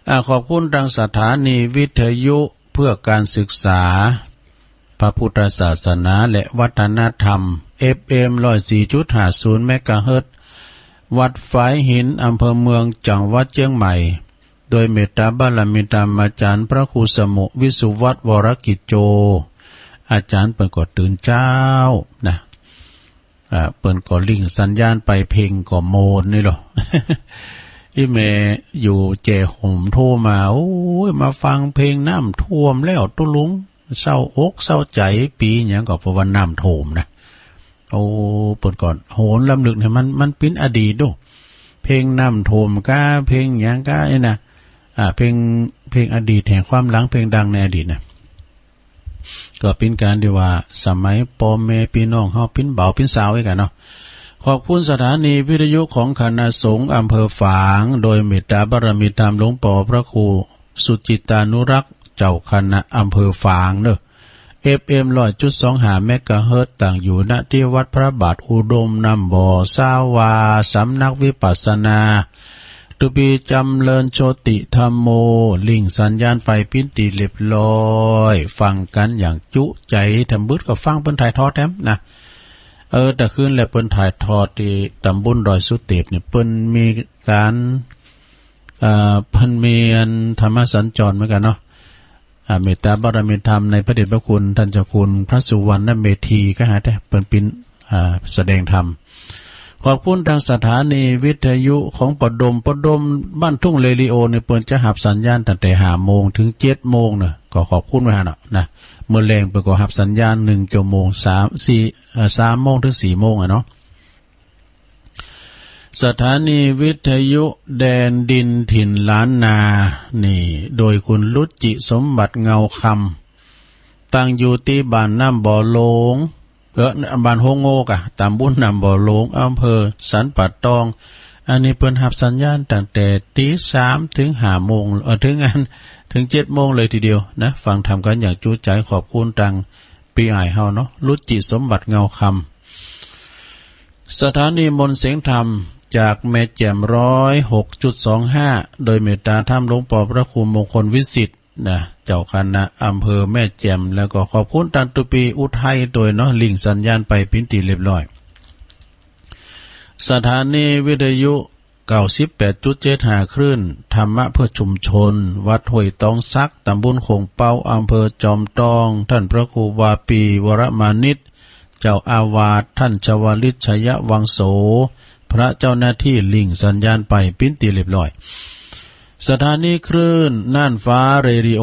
อ่า ขอบคุณตางสถานีวิทยุเพื่อการศึกษาพระพุทธศาสนาและวัฒนธรรม เอฟเอ็ม ร้อยสี่จุดห้าศูนย์ เมกะเฮิรตซ์ วัดฝายหิน อำเภอเมือง จังหวัดเจียงใหม่ โดยเมตตาบารมีธรรมอาจ๋ารย์พระครูสมุ วิสุวัฒน์ วรกิจโจ อาจ๋ารย์เปิ้นก็ตื่นเจ๊านะ อ่า เปิ้นก็ริ่งสัญญาณไป เพลงก็โมนนี่ลอ อี่แม่อยู่แจ่โหมโทรมา โอ้ย มาฟังเพลงน้ำท่วมแล้วตุ๊ลุง เศร้าอกเศร้าใจ๋ ปี๋หยังก็เพราะว่าน้ำท่วมนะ โอ้ เปิ้นก็หวนรำลึกเนี่ย มัน มันเป๋นอดีตดู เพลงน้ำท่วมก้า เพลงหยังก้านี่นะ อ่า เพลง เพลงอดีตแห่งความหลัง เพลงดังในอดีตนะ ก็เป๋นก๋านตี้ว่าสมัยป้อแม่ปี้น้องเฮาเป๋นบ่าวเป๋นสาวอี้กั๋นเนาะ ขอบคุณสถานีวิทยุของคณะสงฆ์อำเภอฝาง โดยเมตตาบารมีธรรมหลวงป้อพระครูสุจิตตานุรักษ์ เจ้าคณะอำเภอฝางเน่อ เอฟเอ็ม ร้อยจุดสองห้า เมกะเฮิรตซ์ ตั้งอยู่ ณ ตี้วัดพระบาทอุดมน้ำบ่อ ซาวา สำนักวิปัสสนา ตุ๊ปี๋จำเริญโชติธัมโม ริ่งสัญญาณไปเป๋นตี้เรียบร้อย ฟังกั๋นอย่างจุใจ๋ ถ้ามืดก็ฟังเปิ้นถ่ายทอดแถมนะ เออ แต่คืนแลเปิ้นถ่ายทอดตี้ตำบลดอยสุเตปเนี่ย เปิ้นมีก๋าน เอ่อ เปิ้นมีอันธรรมสัญจรเหมือนกั๋นเนาะ อ่า เมตตาบารมีธรรมในพระเดชพระคุณต้านเจ้าคุณพระสุวรรณเมธีก็หาแต่เปิ้นเป๋น อ่า แสดงธรรม ขอบคุณตางสถานีวิทยุของป้อดม ป้อดมบ้านทุ่งเรดิโอเนี่ย เปิ้นจะฮับสัญญาณตั้งแต่ห้าโมงเถิงเจ็ดโมงเนาะ ก็ขอบคุณไว้หั้นเนาะนะ เมื่อแลงเปิ้นก็ฮับสัญญาณหนึ่งชั่วโมง สาม สี่ เอ่อ สามโมงเถิงสี่โมงอะเนาะ สถานีวิทยุแดนดินถิ่นล้านนา นี่ โดยคุณรุจิสมบัติเงาคำ ตั้งอยู่ตี้บ้านน้ำบ่อหลง เออ บ้านโฮงโง่กะ ตำบลน้ำบ่อหลง อำเภอสันป่าตอง อันนี้เปิ้นฮับสัญญาณตั้งแต่ตีสามเถิงห้าโมง เออ เถิงอัน เถิงเจ็ดโมงเลยทีเดียวนะ ฟังธรรมกั๋นอย่างจุใจ๋ ขอบคุณตางปี้อ้ายเฮาเนาะ รุจิสมบัติเงาคำ สถานีมนต์เสียงธรรมจากแม่แจ่ม ร้อยหกจุดสองห้า โดยเมตตาธรรมหลวงป้อพระครูมงคลวิสิทธิ์นะ เจ้าคณะอำเภอแม่แจ่ม แล้วก็ขอบคุณตางตุ๊ปี๋อุทัยตวยเนาะ ริ่งสัญญาณไปเป๋นตี้เรียบร้อย สถานีวิทยุ เก้าสิบแปดจุดเจ็ดห้า คลื่นธรรมะเพื่อชุมชน วัดห้วยตองสัก ตำบลโข่งเป๊า อำเภอจอมตอง ต้านพระครูวาปี วรมานิต เจ้าอาวาส ต้านชวลิต ชยวังโส พระเจ้าหน้าตี้ริ่งสัญญาณไปเป๋นตี้เรียบร้อย สถานีคลื่นน่านฟ้าเรดิโอ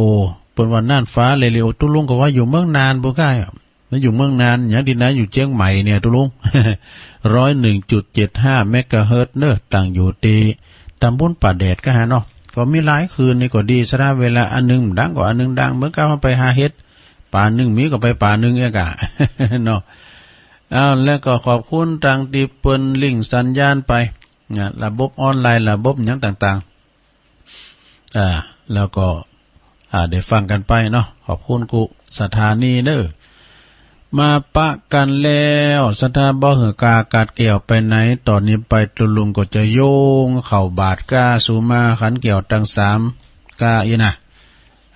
เปิ้นว่าน่านฟ้าเรดิโอ ตุ๊ลุงก็ว่าอยู่เมืองน่านบ่ใก้อะ มาอยู่เมืองน่าน อย่างตี้ไหน อยู่เจียงใหม่เนี่ยตุ๊ลุง ร้อยหนึ่งจุดเจ็ดห้า เมกะเฮิรตซ์เน่อ ตั้งอยู่ตี้ตำบลป่าแดดก็หาเนาะ ก็มีหลายคลื่นนี่ก็ดี สำหรับเวลาอันนึ่งดังก็อันนึ่งดัง เหมือนกับเฮาไปหาเห็ด ป่านึ่งมีก็ไปป่านึ่งเองกะ เนาะ อ้าว แล้วก็ขอบคุณตางตี้เปิ้นริ่งสัญญาณไปนะ ระบบออนไลน์ ระบบหยังต่างๆ อ่า แล้วก็ อ่า ได้ฟังกั๋นไปเนาะ ขอบคุณกู้สถานีเน่อ มาปะกั๋นแล้ว ศรัทธาบ่หื้อกากาดแก้วไปไหน ต๋อนนี้ไปตุ๊ลุงก็จะโยงเข้าบาตรก้า สูมาขันแก้วตังสามก้าอี้นะ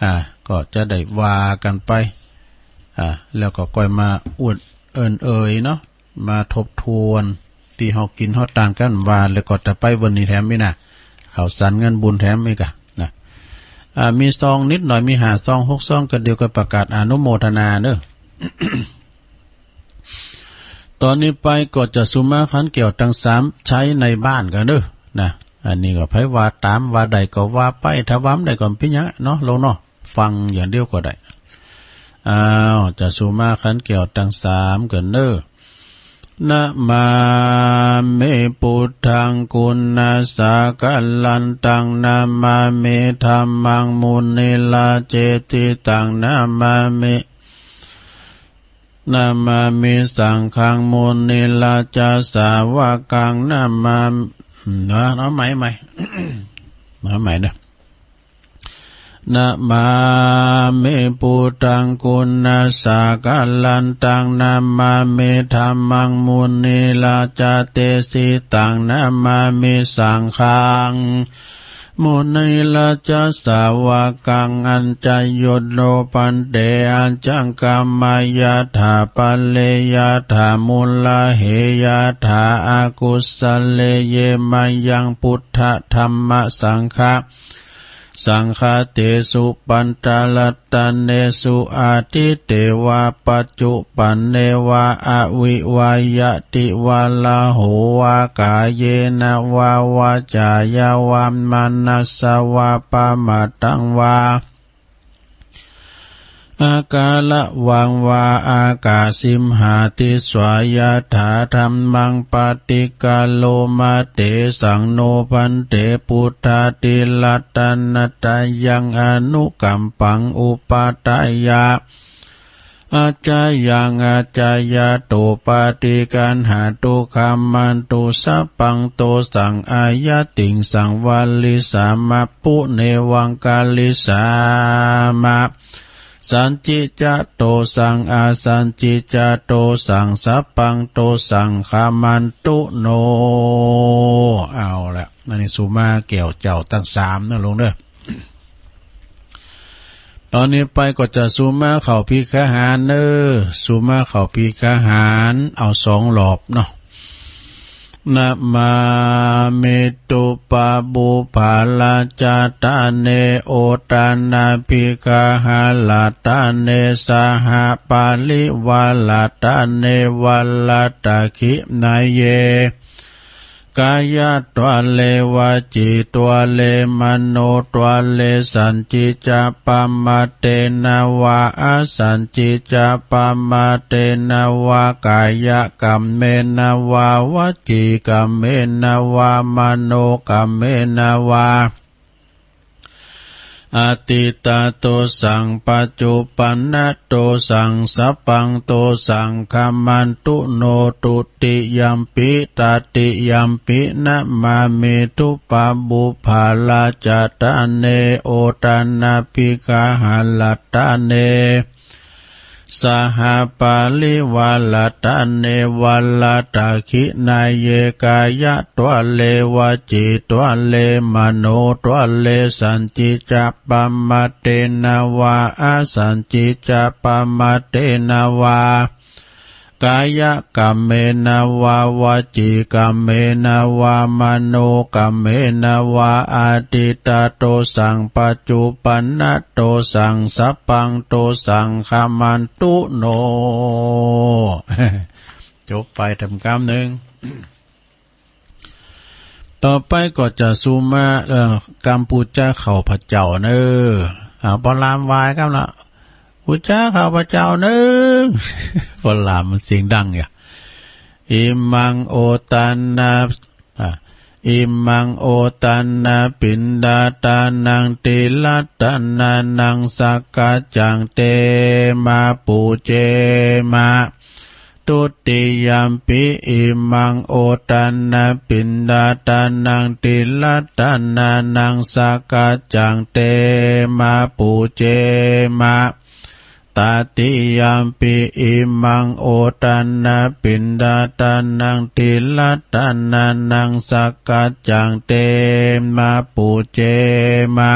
อ่า ก็จะได้ว่ากั๋นไป อ่า แล้วก็ก้อยมาอวดเอิ้นเอ่ยเนาะ มาทบทวนตี้เฮากิ๋นเฮาตานกั๋นว่า แล้วก็จะไปวันนี้แถมอี้นะ ข้าวสารงานบุญแถมอี้กะนะ อ่า มีซองนิดหน่อย มีห้าซอง หกซอง ก็เดี๋ยวก็ประกาศอนุโมทนาเน่อ ต๋อนนี้ไปก็จะสุมาขันแก้วตังสามใจ๊ในบ้านกั๋นเน่อ นะ อันนี้ก็ใผว่าต๋ามว่าได้ก็ว่าไป ถ้าว่าบ่ได้ก็บ่เป๋นหยังเนาะ โลมเนาะ ฟังอย่างเดียวก็ได้ อ้าว จะสุมาขันแก้วตังสามกั๋นเน่อ นะมามิ พุทธัง กุณัสสะกะลันตัง นะมามิ ธัมมัง มุนิราเจติตัง นะมามิ นะมามิ สังฆัง มุนิราจสาวกัง นะมา นะ เอาใหม่ ใหม่ เอาใหม่นะ นะมามิ พุทธัง กุณัสสะกะลันตัง นะมามิ ธัมมัง มุนิราจเตสิตัง นะมามิ สังฆัง มุนิราจสาวกัง อัญจะโย โน ภันเต อัญจะกะมะ ยะถา ปะเร ยะถา มุลเล ยะถา อะกุสะเล เย มะยัง พุทธะ ธัมมะ สังฆะ สังฆะเตสุ ปัญจรัตเนสุ อะทิเตวะ ปัจจุปันเนวะ อะวิวะยะติวะ ละโหวะ กาเยนะวะ วาจ๋ายะวะ มะนัสสะวะ ปะมะตังวะ อาการะวังวา อากาสิมหาทิสสะ ยะถา ธัมมัง ปะฏิกะโรมะ เตสัง โน ภันเต พุทธาธิรัตนะตะยัง อนุกัมปัง อุปาทายะ อาจายัง อาจายะโต ปะฏิกัณหะตุ ขะมันตุ สัพพัง โตสัง อายะติงสัง วะริสามะ ปุเนวัง กะริสามะ สัจจิจะ โตสัง อสัจจิจะ โตสัง สัพพัง โตสัง ขะมันตุ โน เอาละ อันนี้สุมาแก้วเจ้าตังสามเน่อโลมเน่อ ต๋อนนี้ไปก็จะสุมาเข้าภักคหารเน่อ สุมาเข้าภักคหาร เอาสองรอบเนาะ นะมามิ ตุปะปุพพะราชะตะเน โอทะนะภิกขะหะระตะเน สหะปะริวาระตะเน วะระตะขิณะเย กายะตวะเร วจีตวะเร มโนตวะเร สัจจิจะปะมะเตนะวะ อสัจจิจะปะมะเตนะวะ กายะกัมเมนะวะ วจีกัมเมนะวะ มโนกัมเมนะวะ อะตีตะโตสัง ปัจจุปันนะโตสัง สัพพังโตสัง ขะมันตุ โน ตุติยัมปิ ตติยัมปิ นะมามิ ตุปะปุพพะราชะตะเน โอทะนะภิกขะหะระตะเน สหะปะริวาระตะเน วะระตะขิณะเย กายะตวะเร วจีตวะเร มโนตวะเร สัจจิจะปะมะเตนะวะ อสัจจิจะปะมะเตนะวะ กายะกัมเมนะวะ วจีกัมเมนะวะ มโนกัมเมนะวะ อะตีตะโตสัง ปัจจุปันนะโตสัง สัพพังโตสัง ขะมันตุ โน จบไปต๋ามกำนึ่ง ต่อไปก็จะสุมา เอ่อ กำปู๋จาข้าพเจ้าเน่อ อ่า ปอลามวายกำละ ปู๋จาข้าพเจ้าเน่อ ปอลามมันเสียงดังอย่า อิมังโอทะนะ อ่ะ อิมังโอทะนะปิณฑาทานัง ติรัตตะนานัง สักกัจจัง เต มะ ปู๋เจ มะ ทุติยัมปิ อิมังโอทะนะปิณฑาทานัง ติรัตตะนานัง สักกัจจัง เต มะ ปู๋เจ มะ ตติยัมปิ อิมังโอทะนะปิณฑาทานัง ติรัตตะนานัง สักกัจจัง เต มะ ปู๋เจ มะ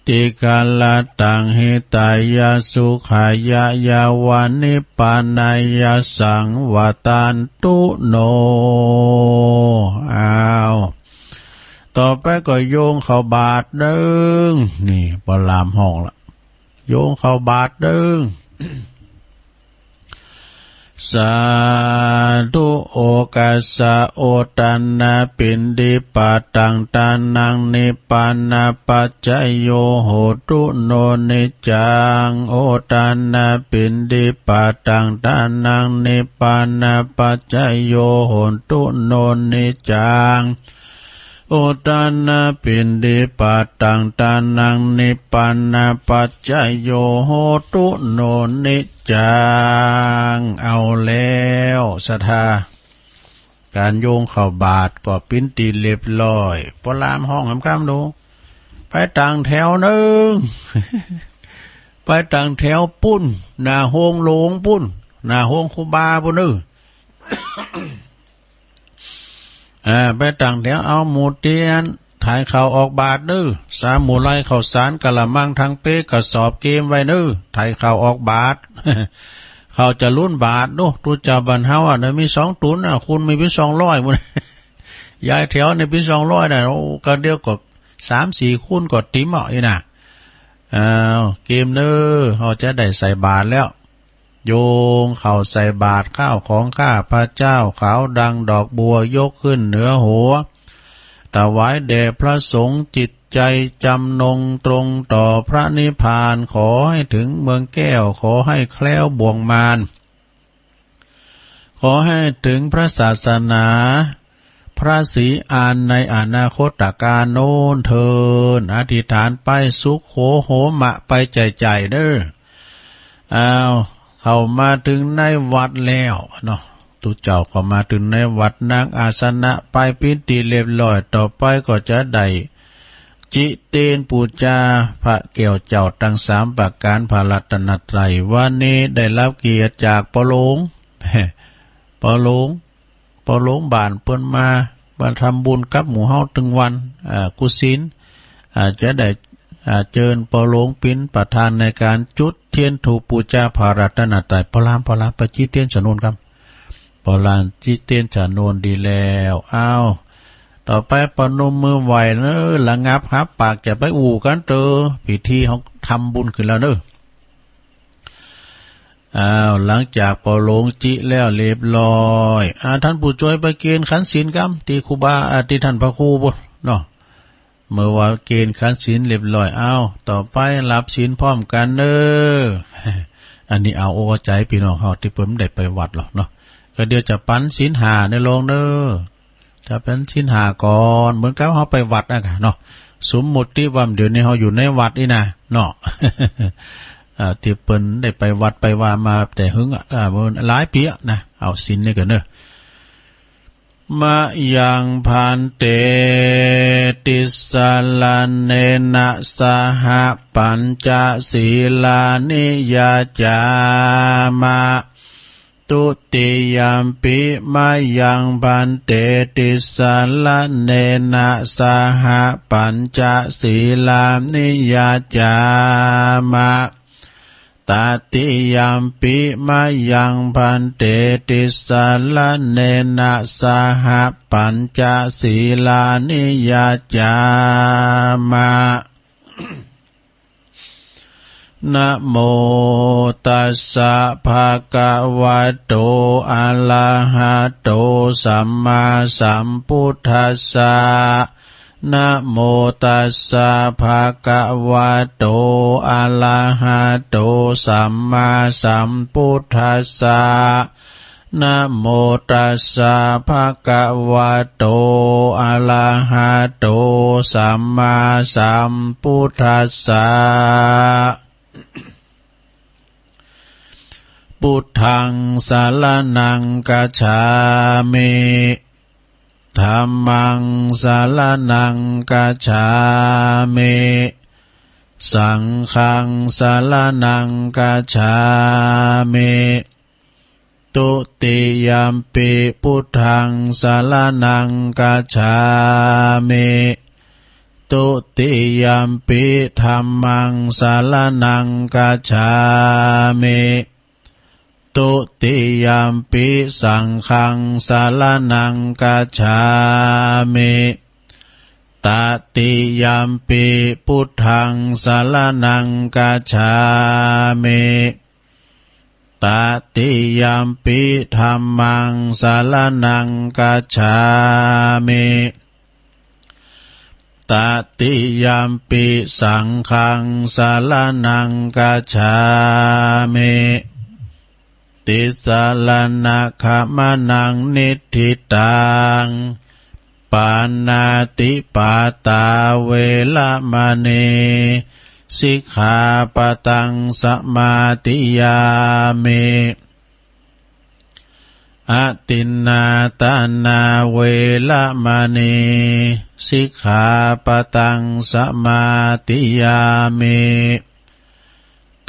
ติคะรัตตัง หิตายะ สุขายะ ยาวะ นิพพานายะ สังวัตตันตุ โน อ้าว ต่อไปก็โยงเข้าบาตรนึ่ง นี่ปอลามฮ้องละ โยงเข้าบาตรนึ่ง สาธุ โอกัสสะ โอทานาปิณฑิปาตังทานัง นิพพานะปัจจโย โหตุ โน นิจจัง โอทานาปิณฑิปาตังทานัง นิพพานะปัจจโย โหตุ โน นิจจัง โอทานาปิณฑิปาตังทานัง นิพพานะปัจจโย โหตุ โน นิจจัง เอาแล้ว ศรัทธา ก๋านโยงเข้าบาตรก็เป๋นตี้เรียบร้อย ปอลามฮ้องกำๆ ดู ไปตั้งแถวนึ่ง ไปตั้งแถวปู๊น หน้าโฮงหลวงปู๊น หน้าโฮงครูบาปู๊นเน่อ อ่า ไปตั้งแถว เอาหมู่ตี้อั้น ไถ่ข้าวออกบาตรเน่อ สามหมู่ไล่ข้าวสารกะละมังถังเป๊ กระสอบเกมไว้เน่อ ไถ่ข้าวออกบาตร ข้าวจะลูนบาตรเนาะ ตุ๊เจ้าบ้านเฮาอะเนาะ มีสองตุ๊นอะ คูณมีเป๋นสองร้อยปู๊น ย้ายแถวนี่เป๋นสองร้อยน่ะ โอ้ กะเดียวก็สามสี่คูณก็ติ๋มเอาอี้น่ะ อ้าว เกมเน่อ เฮาจะได้ใส่บาตรแล้ว โยงเข้าใส่บาตร ข้าวของข้าพเจ้า ขาวดังดอกบัวยกขึ้นเหนือหัว ถวายแด่พระสงฆ์ จิตใจจำนงตรงต่อพระนิพพาน ขอให้ถึงเมืองแก้ว ขอให้แคล้วบ่วงมาร ขอให้ถึงพระศาสนา พระศรีอานในอนาคตกาลโน้นเทอญ อธิษฐานไป สุโขโหมะไปใจ๋ๆ เน่อ อ้าว เข้ามาเถิงในวัดแล้วเนาะ ตุ๊เจ้าก็มาเถิงในวัด นั่งอาสนะไปเป๋นตี้เรียบร้อย ต่อไปก็จะได้ จิเตญปู๋จาพระแก้วเจ้าตังสามประก๋าน พระรัตนตรัย วันนี้ได้รับเกียรติจากปอหลวง ปอหลวง ปอหลวงบ้านเปิ้นมา มาทำบุญกับหมู่เฮาตึงวัน อ่า กุศิล อ่า จะได้ อ่า เจิญปอหลวงเป๋นประธานในก๋านจุดเตียนธูปปู๋จาพระรัตนตรัย ปอลาม ปอลาม ไปจิเตญสนวนกำ ปอลามจิเตญสนวนดีแล้ว อ้าว ต่อไปปนมมือไหว้เน่อ ระงับหับปาก จะไปอู้กั๋นเต๊อะ พิธีเฮาทำบุญขึ้นแล้วเน่อ อ้าว หลังจากปอหลวงจิแล้วเรียบร้อย อ่า ต้านผู้จวยไปเกณฑ์ขันศีลกำ ตี้ครูบา อ่า ตี้ต้านพระครูปู๊นเนาะ เมื่อว่าเกณฑ์ขันศีลเรียบร้อย อ้าว ต่อไปรับศีลพร้อมกั๋นเน่อ อันนี้เอาอกเอาใจ๋ปี้น้องเฮาตี้เปิ้นบ่ได้ไปวัดหรอกเนาะ ก็เดี๋ยวจะปั๋นศีลห้าในโลงเน่อ จะปั๋นศีลห้าก่อน เหมือนกับเฮาไปวัดอะกะเนาะ สมมุติว่าเดี๋ยวนี้เฮาอยู่ในวัดอี้นะเนาะ เอ่อ ตี้เปิ้นได้ไปวัดไปวามาแต่หึงอะ เอ่อ หลายปี๋อะนะ เอาศีลนี่ก่อนเน่อ มะยังภันเต ติสสะระเณนะสะหะ ปัญจสีลานิยาจามะ ทุติยัมปิ มะยังภันเต ติสสะระเณนะสะหะ ปัญจสีลานิยาจามะ ตติยัมปิ มะยังภันเต ติสสะระเณนะสะหะ ปัญจสีลานิยาจามะ นะโมตัสสะ ภะคะวะโต อะระหะโต สัมมาสัมพุทธัสสะ นะโมตัสสะ ภะคะวะโต อะระหะโต สัมมาสัมพุทธัสสะ นะโมตัสสะ ภะคะวะโต อะระหะโต สัมมาสัมพุทธัสสะ พุทธัง สะระณัง คัจฉามิ ธัมมัง สะระณัง คัจฉามิ สังฆัง สะระณัง คัจฉามิ ทุติยัมปิ พุทธัง สะระณัง คัจฉามิ ทุติยัมปิ ธัมมัง สะระณัง คัจฉามิ ทุติยัมปิ สังฆัง สะระณัง คัจฉามิ ตติยัมปิ พุทธัง สรณัง คัจฉามิ ตติยัมปิ ธัมมัง สรณัง คัจฉามิ ตติยัมปิ สังฆัง สรณัง คัจฉามิ ติสรณะขะมะนัง นิฏฐิตัง ปาณาติปาตา เวระมะณี สิกขาปะตัง สมาธิยามิ อทินนาทานา เวระมะณี สิกขาปะตัง สมาธิยามิ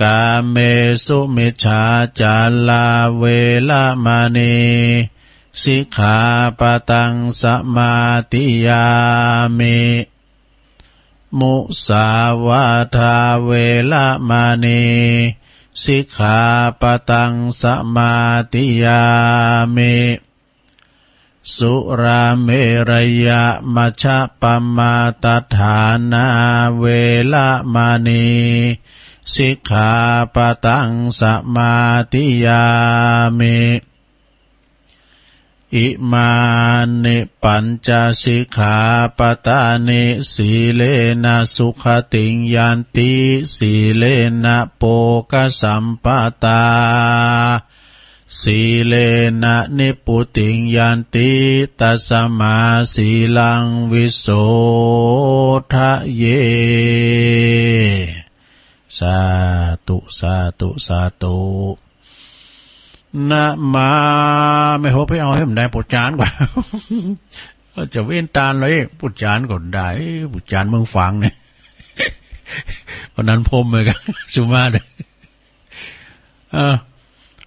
กาเมสุมิจฉาจารา เวระมะณี สิกขาปะตัง สมาธิยามิ มุสาวาทา เวระมะณี สิกขาปะตัง สมาธิยามิ สุราเมรยะมัชฌะปะมาทฐานา เวระมะณี สิกขาปะตัง สมาธิยามิ อิมานิ ปัญจ สิกขาปะตานิ สีเลนะ สุขติง ยันติ สีเลนะ โภคะสัมปะทา สีเลนะ นิพพุติง ยันติ ตัสมา สีลัง วิโสทะเย สาธุ สาธุ สาธุ นะมา ไม่หัวไปเอาหื้อมันได้ ปุจจานกว่า จะเว้นตานเลย ปุจจานก็ได้ ปุจจานเมืองฝางเนี่ย วันนั้นพรมเหมือนกั๋น สุมาเด้อ เออ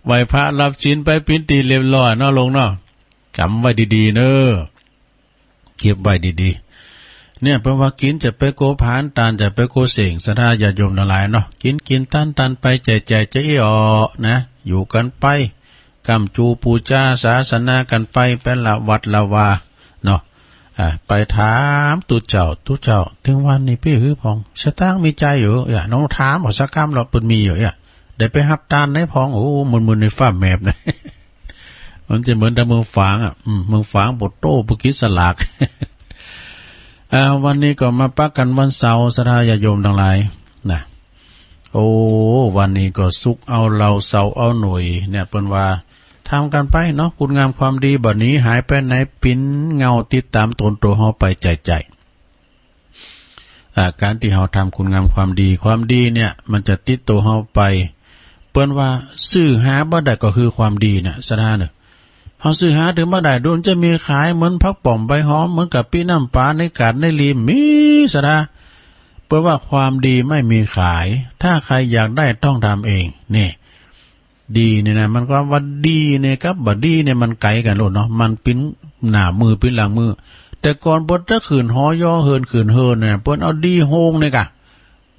ไหว้พระรับศีลไป เป๋นตี้เรียบร้อยเนาะ โยมเนาะ จ๋ำไว้ดีๆ เน่อ เก็บไว้ดีๆ เนี่ย เปิ้นว่ากิ๋นจะไปโกผลาญ ตานจะไปโกเส้ง ศรัทธาญาติโยมตังหลายเนาะ กิ๋นกิ๋น ตานตานไป แจกแจก จะอี้ออนะ อยู่กั๋นไป ก้ำจู๋ปู๋จาศาสนากั๋นไป ไปละวัดละวาเนาะ อ่า ไปถามตุ๊เจ้า ตุ๊เจ้า ตึงวันนี้ปี้หื้อพ่อง สตางค์มีใจ๋อยู่ เอี้ย ลองถามเอาสักกำ ลอเปิ้นมีอยู่ เอี้ย ได้ไปฮับตานไหนพ่อง โอ้ มึนๆ ในฟ้าแมบนะ มันจะเหมือนตางเมืองฝางอะ อืม เมืองฝางโปดโต้ ไปกินสลาก อ่า วันนี้ก็มาปะกั๋นวันเสาร์ ศรัทธาญาติโยมตังหลายนะ โอ้ วันนี้ก็ศุกร์เอาเหล้า เสาร์เอาหน่วย เนี่ย เปิ้นว่า ทำกั๋นไปเนาะ คุณงามความดีบ่หนีหายไปไหน เป๋นเงาติดต๋ามตนตั๋วเฮาไปใจ๋ๆ อ่า ก๋านตี้เฮาทำคุณงามความดี ความดีเนี่ย มันจะติดตั๋วเฮาไป เปิ้นว่าซื้อหาบ่ได้ก็คือความดีเนี่ย ศรัทธาเน่อ เฮาซื้อหาตึงบ่ได้ ดูมันจะมีขาย เหมือนผักป๋อมใบหอม เหมือนกะปิน้ำปลาในกาดในลี มี ศรัทธา เปิ้นว่าความดีไม่มีขาย ถ้าใครอยากได้ต้องทำเอง นี่ ดีเนี่ยนะ มันก็ว่าดีเนี่ยกับบ่ดีเนี่ยมันไก๋กั๋นโลดเนาะ มันเป๋นหน้ามือเป๋นหลังมือ แต่ก่อนเปิ้นจะขึ้นหอยอเฮินขึ้นเฮินเนี่ย เปิ้นเอาดีโฮงเนี่ยก่ะ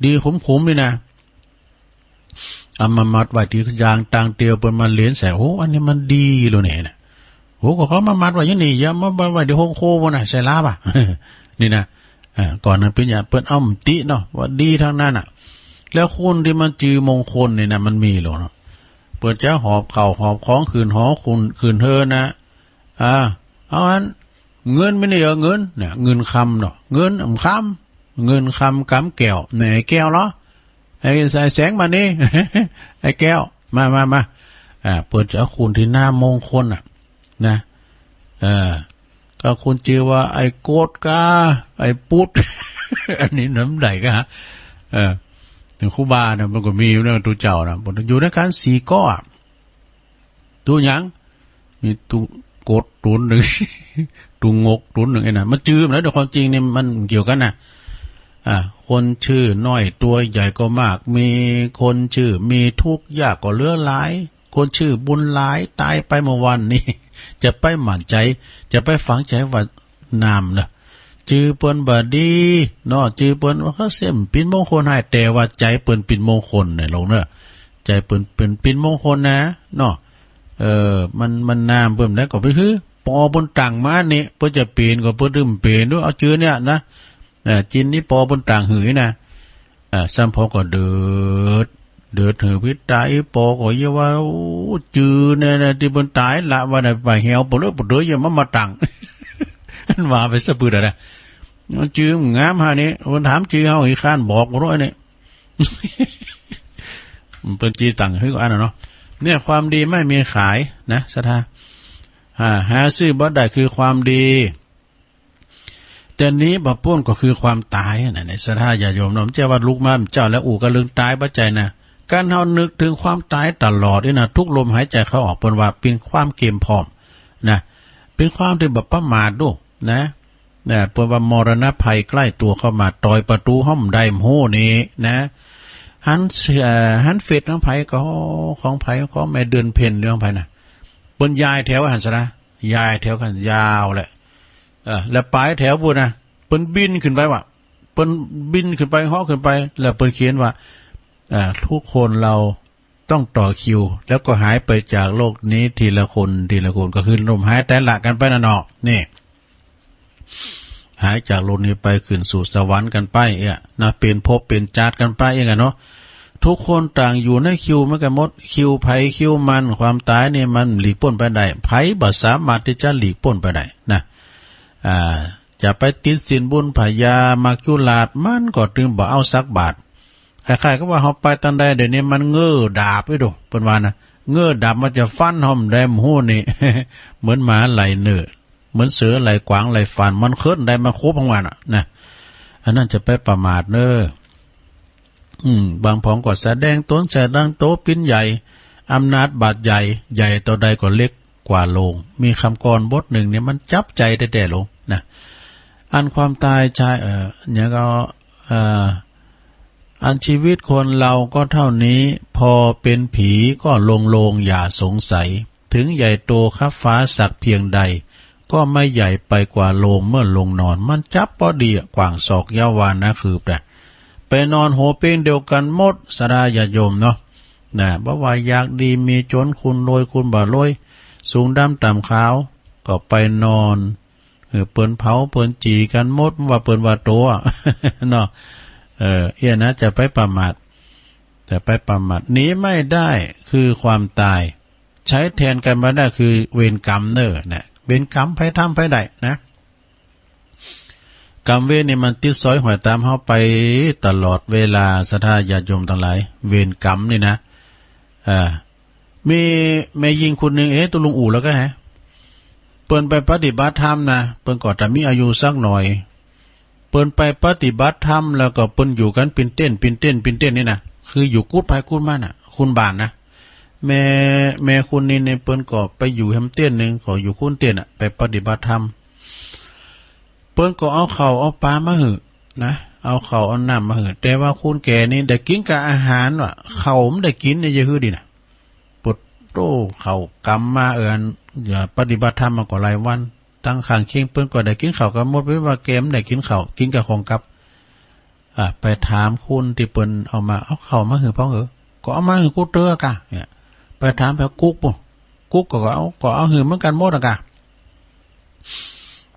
ดีขมๆ นี่นะ เอามามัดไว้ตี้ยางตางเตียว เปิ้นมาเหลนใส่ โอ้ อันนี้มันดีโลดเนี่ยนะ โอ้ ก็เขามามัดไว้อย่างนี้ อย่ามามัดไว้ตี้โฮงโคบ่นะ ใส่ลาบ่ะ นี่นะ อ่า ก่อนนั้นเปิ้นอย่า เปิ้นเอามาติเนาะ ว่าดีตังนั้นน่ะ แล้วคนตี้มันจื้อมงคลนี่นะ มันมีโลดเนาะ เปิ้นจะหอบข้าวหอบของขึ้นหอขึ้น ขึ้นเฮินนะ อ่า เอาอัน เงินมีนี่เหรอ เงินเนี่ย เงินคำเนาะ เงินอำคำ เงินคำกำแก้ว ไหนแก้วเหรอ ไอ้สายแสงมานี่ ไอ้แก้ว มา มา มา อ่า เปิ้นจะเอาคนตี้หน้ามงคลน่ะ นะ เออ ก็คนจื้อว่าไอ้โกดก้า ไอ้ปุ๊ด อันนี้น้ำใดก้า เออ ตึงครูบาเนี่ยมันก็มีอยู่นะ ตุ๊เจ้านะ อยู่ในกั๋นสี่ก้อ ตุ๊หยัง มีตุ๊กดตุ๊นนึ่ง ตุ๊งกตุ๊นนึ่ง ไอ้นั่น มันจื้อมันแล้ว แต่ความจริงเนี่ยมันเกี่ยวกั๋นนะ อ่า คนชื่อน้อยตัวใหญ่ก็มากมี คนชื่อมีทุกข์ยากก็เหลือหลาย คนชื่อบุญหลายต๋ายไปเมื่อวานนี้ จะไปหมั่นใจ๋ จะไปฝังใจ๋ว่านามเนาะ จื้อเปิ้นบ่ดีเนาะ จื้อเปิ้นว่าเขาเสี้ยมเป๋นมงคลหื้อ แต่ว่าใจ๋เปิ้นเป๋นมงคลเนี่ยโยมเนาะ ใจ๋เปิ้นเป๋น เป๋นมงคลนะเนาะ เออ มัน มันนามเปิ้นแล้วก็ไปหื้อ ปอเปิ้นตั้งมานี่ เปิ้นจะเป๋นก็เปิ้นตึงเป๋นดู เอาจื้อเนี่ยนะ เออ จินนี่ปอเปิ้นต่างหื้อนะ เออ ซ้ำปอก็เดิด เดิดหื้อปิดต๋า อีปอก็เยียะว่า โอ้ จื้อแน่ๆ ตี้เปิ้นต๋ายละ ว่าน่ะ ว่าแหวเปิ้นเอ้ย เปิ้นเอ้ย อย่ามา มาตั้ง อันว่าไปสะปืดอะนะ จื้องามฮะนี่ เปิ้นถามจื้อเฮา อีค้านบอกบ่ฮู้นี่ เปิ้นจีตังหื้ออันน่ะเนาะ เนี่ย ความดีไม่มีขายนะ ศรัทธา อ่า หาซื้อบ่ได้คือความดี แต่หนีบ่ป๊นก็คือความต๋ายนะ ในศรัทธาญาติโยมเนาะ บ่ใจ้ว่าลุกมาเป๋นเจ้าแล้วอู้กั๋นเรื่องต๋าย บ่ใจ้นะ การเฮานึกเถิงความต๋ายตลอดนี่นะ ทุกลมหายใจ๋เข้าออก เปิ้นว่าเป๋นความเกียมพร้อมนะ เป๋นความตี้บ่ประมาทดูนะ นะ เปิ้นว่ามรณะภัยใกล้ตัวเข้ามา ต่อยประตู๋ห้องใดบ่ฮู้นี่นะ หันเอ่อ หันเฟซของใผก็ ของใผ ของแม่เดือนเพ็ญหรือของใผนะ เปิ้นยายแถวหั้นซะนะ ยายแถวกั๋นยาวแหละ เออ แล้วป๋ายแถวปู๊นนะ เปิ้นบินขึ้นไปว่ะ เปิ้นบินขึ้นไป เหาะขึ้นไป แล้วเปิ้นเขียนว่า อ่า ทุกคนเราต้องต่อคิว แล้วก็หายไปจากโลกนี้ทีละคน ทีละคน ก็คือลมหายต๋ายละกั๋นไปน่ะเนาะ นี่ หายจากโลกนี้ไปขึ้นสู่สวรรค์กั๋นไปเอี้ยนะ เป๋นภพเป๋นจาติกั๋นไปเอี้ยกั๋นเนาะ ทุกคนต่างอยู่ในคิวเหมือนกั๋นหมด คิวใผคิวมัน ความต๋ายนี่มันหลีกป๊นไปได้ ใผบ่สามารถตี้จะหลีกป๊นไปได้นะ อ่า จะไปติดศีลบุญผญามัจจุราช มันก็ตึงบ่เอาสักบาท คล้ายๆ กับว่าเฮาไปตางใดเดี๋ยวนี้มันเงื้อดาบไว้ดู เปิ้นว่านะ เงื้อดาบมันจะฟันเฮาบ่ได้บ่ฮู้นี่ เหมือนหมาไล่เนื้อ เหมือนเสือไล่กวางไล่ฟาน มันเคิ้นได้มาคุบของมันอะนะ อันนั้นจะไปประมาทเน้อ อืม บางผองก็แสดงตนแสดงโตเป๋นใหญ่ อำนาจบาดใหญ่ ใหญ่เต้าใดก็เล็กกว่าโลง มีกำกลอนบทนึ่งเนี่ยมันจับใจ๋แต๊ๆ โลงนะ อันความต๋ายใจ้ เอ่อ หยังก็ เอ่อ อันชีวิตคนเราก็เท่านี้ พอเป๋นผีก็โลงๆ อย่าสงสัย ถึงใหญ่โตคับฟ้าสักเพียงใด ก็ไม่ใหญ่ไปกว่าโลงเมื่อลงนอน มันจับปอดีอะ กว้างศอกยาววานะคืบนะ ไปนอนโหเป้งเดียวกั๋นหมด ศรัทธาญาติโยมเนาะ นะ บ่ว่าอยากดีมีจ๋น คุณรวยคุณบ่รวย สูงดำต่ำขาว ก็ไปนอน เออ เปิ้นเผาเปิ้นจี่กั๋นหมด ว่าเปิ้นว่าโตอะ เนาะ เออ เอี้ยนะ จะไปประมาท จะไปประมาท หนีไม่ได้คือความต๋าย ใจ๊แทนกั๋นบ่ได้คือเวรกรรมเน้อนะ เวรกรรมใผทำใผได้นะ กรรมเวรนี่มันติดสอยห้อยต๋ามเฮาไปตลอดเวลา ศรัทธาญาติโยมตังหลาย เวรกรรมนี่นะ อ่า มีแม่ญิงคนนึ่ง เอ๊ะ ตุ๊ลุงอู้แล้วก็แฮะ เปิ้นไปปฏิบัติธรรมนะ เปิ้นก็จะมีอายุสักหน่อย เปิ้นไปปฏิบัติธรรมแล้วก็เปิ้นอยู่กั๋นเป๋นเต็นท์ เป๋นเต็นท์ เป๋นเต็นท์นี่นะ คืออยู่กุฏิใผกุฏิมันน่ะ คนบ้านนะ แม่ แม่คนนี้เนี่ยเปิ้นก็ไปอยู่แหมเต็นท์นึ่ง ก็อยู่คนเต็นท์อะ ไปปฏิบัติธรรม เปิ้นก็เอาข้าวเอาป๋ามาหื้อนะ เอาข้าวเอาน้ำมาหื้อ แต่ว่าคนแก่นี่ได้กิ๋นกับอาหารว่ะ ข้าวบ่ได้กิ๋นเนี่ย จะหื้อดีนะ ปวดโต้ ข้าวกำมา เออ อัน อย่าปฏิบัติธรรมมาก็หลายวัน ตังข้างเคียงเปิ้นก็ได้กิ๋นข้าวกั๋นหมด เว้นว่าแกบ่ได้กิ๋นข้าว กิ๋นกับของกับ อ่ะ ไปถามคนตี้เปิ้นเอามา เอาข้าวมาหื้อพ่องเหรอ ก็เอามาหื้อกู้เตื้อกะ เนี่ย ไปถามแผวกุ๊กปู้น กุ๊กก็ ก็เอา ก็เอาหื้อเหมือนกั๋นหมดอะกะ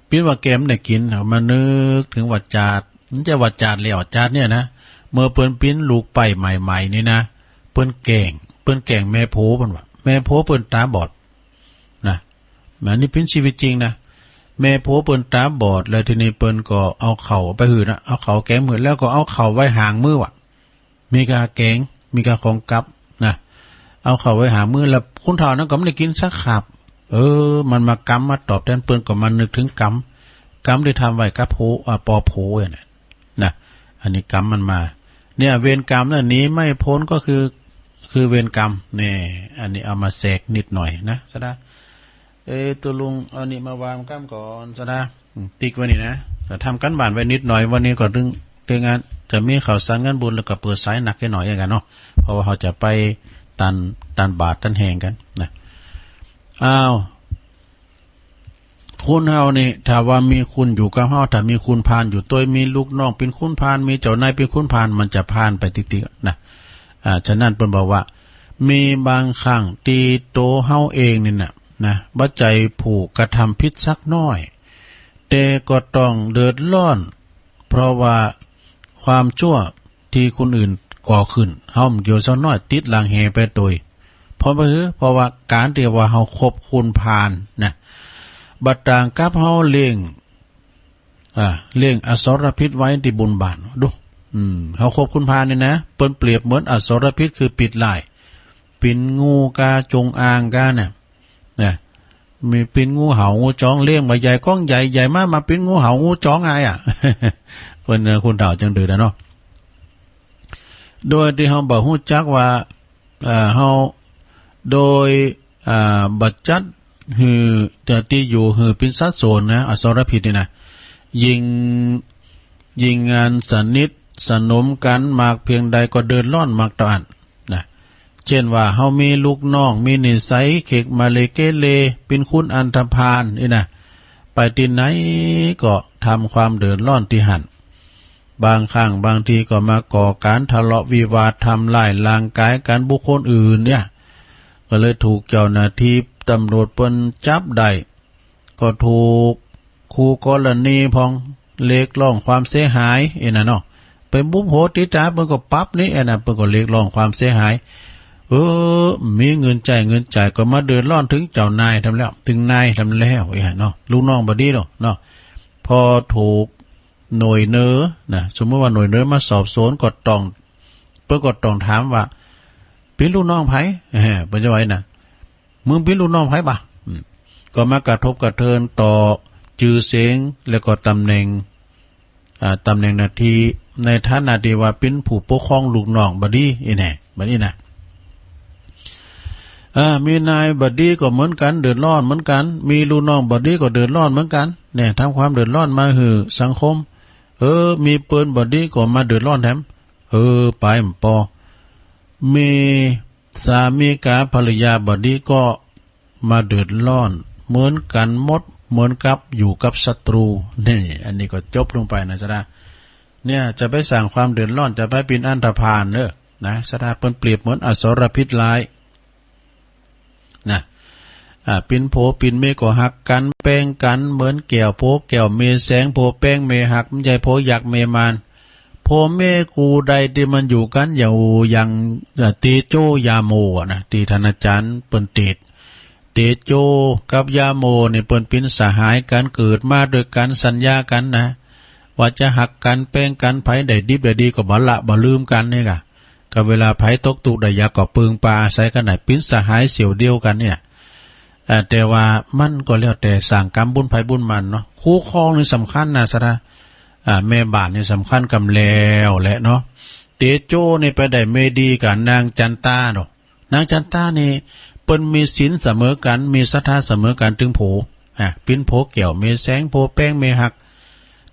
เปิ้นว่าแกบ่ได้กิ๋น เอามานึกเถิงว่าจาติ มันจะว่าจาติแล้ว จาติเนี่ยนะ เมื่อเปิ้นเป๋นลูกใป๊ใหม่ๆ นี่นะ เปิ้นแกล้ง เปิ้นแกล้งแม่ผัวเปิ้นว่า แม่ผัวเปิ้นต๋าบอด นะ อันนี้เป๋นชีวิตจริงนะ แม่ผัวเปิ้นต๋าบอด แล้วทีนี้เปิ้นก็เอาข้าวไปหื้อนะ เอาข้าวแกงหื้อ แล้วก็เอาข้าวไว้หางมื้อว่ะ มีกาแกง มีกาของกับนะ เอาข้าวไว้หางมื้อ แล้วคนเฒ่านั้นก็บ่ได้กิ๋นสักคาบ เออ มันมากรรมมาตอบแตน เปิ้นก็มานึกเถิงกรรม กรรมตี้ทำไว้กับผัว อ่า ปอผัวเนี่ยนะ อันนี้กรรมมันมา เนี่ย เวรกรรมน่ะหนีไม่พ้นก็คือ คือเวรกรรม เนี่ย อันนี้เอามาแสกนิดหน่อยนะ ศรัทธา เอ้ย ตุ๊ลุง เอานี่มาวางก้ำก่อน ศรัทธา อืม ติ๊กไว้นี่นะ แต่ทำกั๋นบ้านไว้นิดหน่อย วันนี้ก็เถิง เถิงอันจะมีข่าวสารงานบุญ แล้วก็เปิดสายหนักแค่หน่อยกั๋นเนาะ เพราะว่าเฮาจะไปตัน ตันบาตรตันแหงกั๋นนะ อ้าว คนเฮานี่ ถ้าว่ามีคนอยู่กับเฮา ถ้ามีคนพาลอยู่ตวย มีลูกน้องเป๋นคนพาล มีเจ้านายเป๋นคนพาล มันจะพาลไปติ๊กๆ นะ อ่า ฉะนั้นเปิ้นบอกว่า มีบางครั้งตี้ตั๋วเฮาเองนี่นะ นะ บ่ใจ้ผู้กระทำผิดสักน้อย แต่ก็ต้องเดือดร้อน เพราะว่าความจั่วตี้คนอื่นก่อขึ้น เฮาบ่เกี่ยวสักหน้อย ติดหลังแหไปตวย เพราะว่า เพราะว่าก๋านตี้ว่าเฮาคบคนพาลนะ บ่ต่างกับเฮาเลี้ยง อ่า เลี้ยงอสรพิษไว้ตี้บุญบ้าน ดู อืม เฮาคบคนพาลนี่นะ เปิ้นเปรียบเหมือนอสรพิษ คือปิดร้าย ปิ๋นงูกา จงอางกาน่ะ นะ มีปิ๋นงูเห่า งูจ๊อง เลี้ยงบ่าใหญ่ก้องใหญ่ ใหญ่มา มาปิ๋นงูเห่า งูจ๊องอ้ายอะ เปิ้น เอ่อ คนเฒ่าจังดื้อนะเนาะ โดยตี้เฮาบ่ฮู้จักว่า เอ่อ เฮา โดย อ่า บ่จัดหื้อ ตี้อยู่หื้อเป๋นสัดส่วนนะ อสรพิษนี่นะ ยิ่ง ยิ่งอันสนิทสนมกั๋นมากเพียงใดก็เดือดร้อนมากเต้าอั้นนะ เจ้นว่าเฮามีลูกน้อง มีนิสัยเขกมาเลเกเร เป๋นคนอันธพาลนี่นะ ไปตี้ไหนก็ทำความเดือดร้อนตี้หั้น บางครั้งบางทีก็มาก่อก๋านทะเลาะวิวาท ทำร้ายร่างก๋ายกั๋นบุคคลอื่นเนี่ย ก็เลยถูกเจ้าหน้าตี้ตำรวจเปิ้นจับได้ ก็ถูกคู่กรณีพ่องเรียกร้องความเสียหาย เอ็นน่ะเนาะ ไปบุบหัวตี๋ต๋า เปิ้นก็ปรับนี่ เอ็นน่ะ เปิ้นก็เรียกร้องความเสียหาย เออ มีเงินใจ๊เงินจ่าย ก็มาเดือดร้อนเถิงเจ้านายแถมแล้ว เถิงนายแถมแล้ว เอ็นน่ะเนาะ ลูกน้องบ่ดีเนาะ เนาะ พอถูก หน่วยเหนือนะ สมมุติว่าหน่วยเหนือมาสอบสวนก็ต้อง เปิ้นก็ต้องถามว่า เป๋นลูกน้องใผ เออ เปิ้นจะว่านะ มึงเป๋นลูกน้องใผบ่ะ อืม ก็มากระทบกระเทือนต่อจื้อเสียง แล้วก็ต๋ำแหน่ง อ่า ต๋ำแหน่งหน้าตี้ ในฐานะตี้ว่าเป๋นผู้ปกครองลูกน้องบ่ดี อี้แน่ บัดนี้นะ อ่า มีนายบ่ดีก็เหมือนกั๋น เดือดร้อนเหมือนกั๋น มีลูกน้องบ่ดีก็เดือดร้อนเหมือนกั๋น เนี่ย ทำความเดือดร้อนมาหื้อสังคม เออ มีเปิ้นบ่ดีก็มาเดือดร้อนแถม เออ ไปบ่ปอ มีสามีกับภรรยาบ่ดีก็มาเดือดร้อนเหมือนกั๋นหมด เหมือนกับอยู่กับศัตรู นี่ อันนี้ก็จบลงไปนะ สะดา เนี่ย จะไปสร้างความเดือดร้อน จะไปเป๋นอันธพาลเน่อ นะ สะดา เปิ้นเปรียบเหมือนอสรพิษร้าย นะ อ่า เป๋นผัวเป๋นเมียก็ฮักกั๋น แป้งกั๋น เหมือนแก้วโพแก้ว เมย์แสงโพแป้งเมย์ฮัก บ่ใจ้โพยักษ์เมย์มาร ผัวเมียกูใดตี้มันอยู่กั๋นอย่าง อย่าง อ่า เตโจยาโมอะนะ ตี้ท่านอาจ๋ารย์เปิ้นเตสน์ เตโจกับยาโมนี่เปิ้นเป๋นสหายกั๋น เกิดมาตวยกั๋น สัญญากั๋นนะ ว่าจะฮักกั๋น แป้งกั๋น ใผได้ดิบได้ดีก็บ่ละบ่ลืมกั๋นนี่ก่ะ ก็เวลาใผตกตุ๊กข์ได้ยากก็เปิงปาอาศัยกั๋นได้ เป๋นสหายเสี่ยวเดียวกั๋นเนี่ย อ่า แต่ว่ามันก็แล้วแต่สร้างกรรมบุญใผบุญมันเนาะ คู่ครองนี่สำคัญนะ สะดา อ่า แม่บ้านนี่สำคัญกำแล้วแหละเนาะ เตโจนี่ไปได้เมย์ดีกับนางจันตาเนาะ นางจันตานี่เปิ้นมีศีลเสมอกั๋น มีศรัทธาเสมอกั๋น เถิงผัว อ่า เป๋นผัวแก้วเมย์แสง ผัวแป้งเมย์ฮัก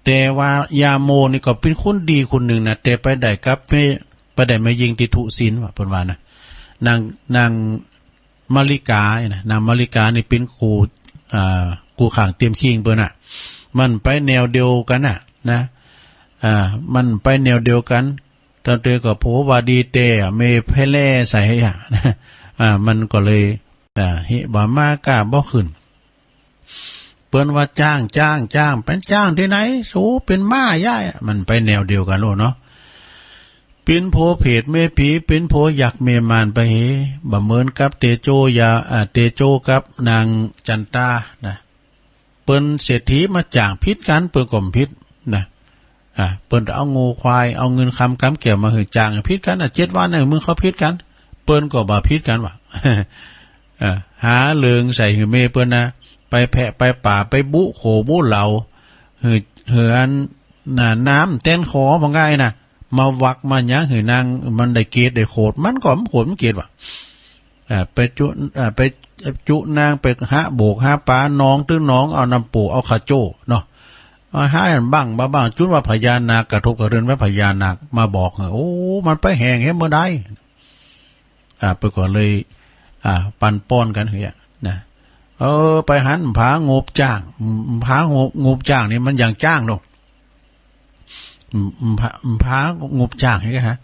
แต่ว่ายาโมนี่ก็เป๋นคนดีคนนึ่งนะ แต่ไปได้กับเมย์ ไปได้แม่ญิงตี้ทุศีลว่ะ เปิ้นว่านะ นาง นางมาริกานี่นะ นางมาริกานี่เป๋นคู่ อ่า คู่ข้างเตียมคิงเปิ้นน่ะ มันไปแนวเดียวกั๋นน่ะ นะ อ่า มันไปแนวเดียวกั๋น ต๋อนเตอก็ผัวว่าดีแต๊อะ เมย์แพ่แล่ใส่อะ อ่า มันก็เลย อ่า เฮะ บ่ามาก้าบ่ขึ้น เปิ้นว่าจ้าง จ้าง จ้าง เป๋นจ้างตี้ไหน สูเป๋นม้าย้ายอะ มันไปแนวเดียวกั๋นโลดเนาะ เป๋นผัวเผตเมย์ผี เป๋นผัวยักษ์เมย์มารไปเฮ บ่เหมือนกับเตโจยา อ่า เตโจกับนางจันตานะ เปิ้นเศรษฐีมาจ้างผิดกั๋น เปิ้นก็บ่ผิดนะ อ่า เปิ้นเอางัวควาย เอาเงินคำกำแก้วมาหื้อจ้างผิดกั๋น อ่า เจ็ดวันน่ะ มึงเขาผิดกั๋น เปิ้นก็บ่ผิดกั๋นว่ะ เออ หาเริงใส่หื้อเมย์เปิ้นนะ ไปแพะไปป่า ไปบุโขบุเหลา หื้อ หื้ออัน น่ะ น้ำแต้นขอ ว่าง่ายนะ มาวักมาหยังหื้อนาง มันได้เกตได้โขด มันก็บ่โขดบ่เกตว่ะ อ่า ไปจุ อ่า ไปจุนาง ไปหาโบกหาป๋า หนองตึงหนอง เอาน้ำปู เอาข้าวโจ้เนาะ เอาหาอันบั้ง บ่าบั้ง จุนว่าพญานาค กระทบกระเทือนว่าพญานาคมาบอก โอ้ มันไปแห้งแฮะเมื่อใด อ่า เปิ้นก็เลย อ่า ปั่นป่วนกั๋นหื้อนะ เออ ไปหันผางบจ้าง ผางบ งบจ้างนี่มันอย่างจ้างเนาะ อืม อืม ผา อืม ผางบจ้างนี่กะฮะ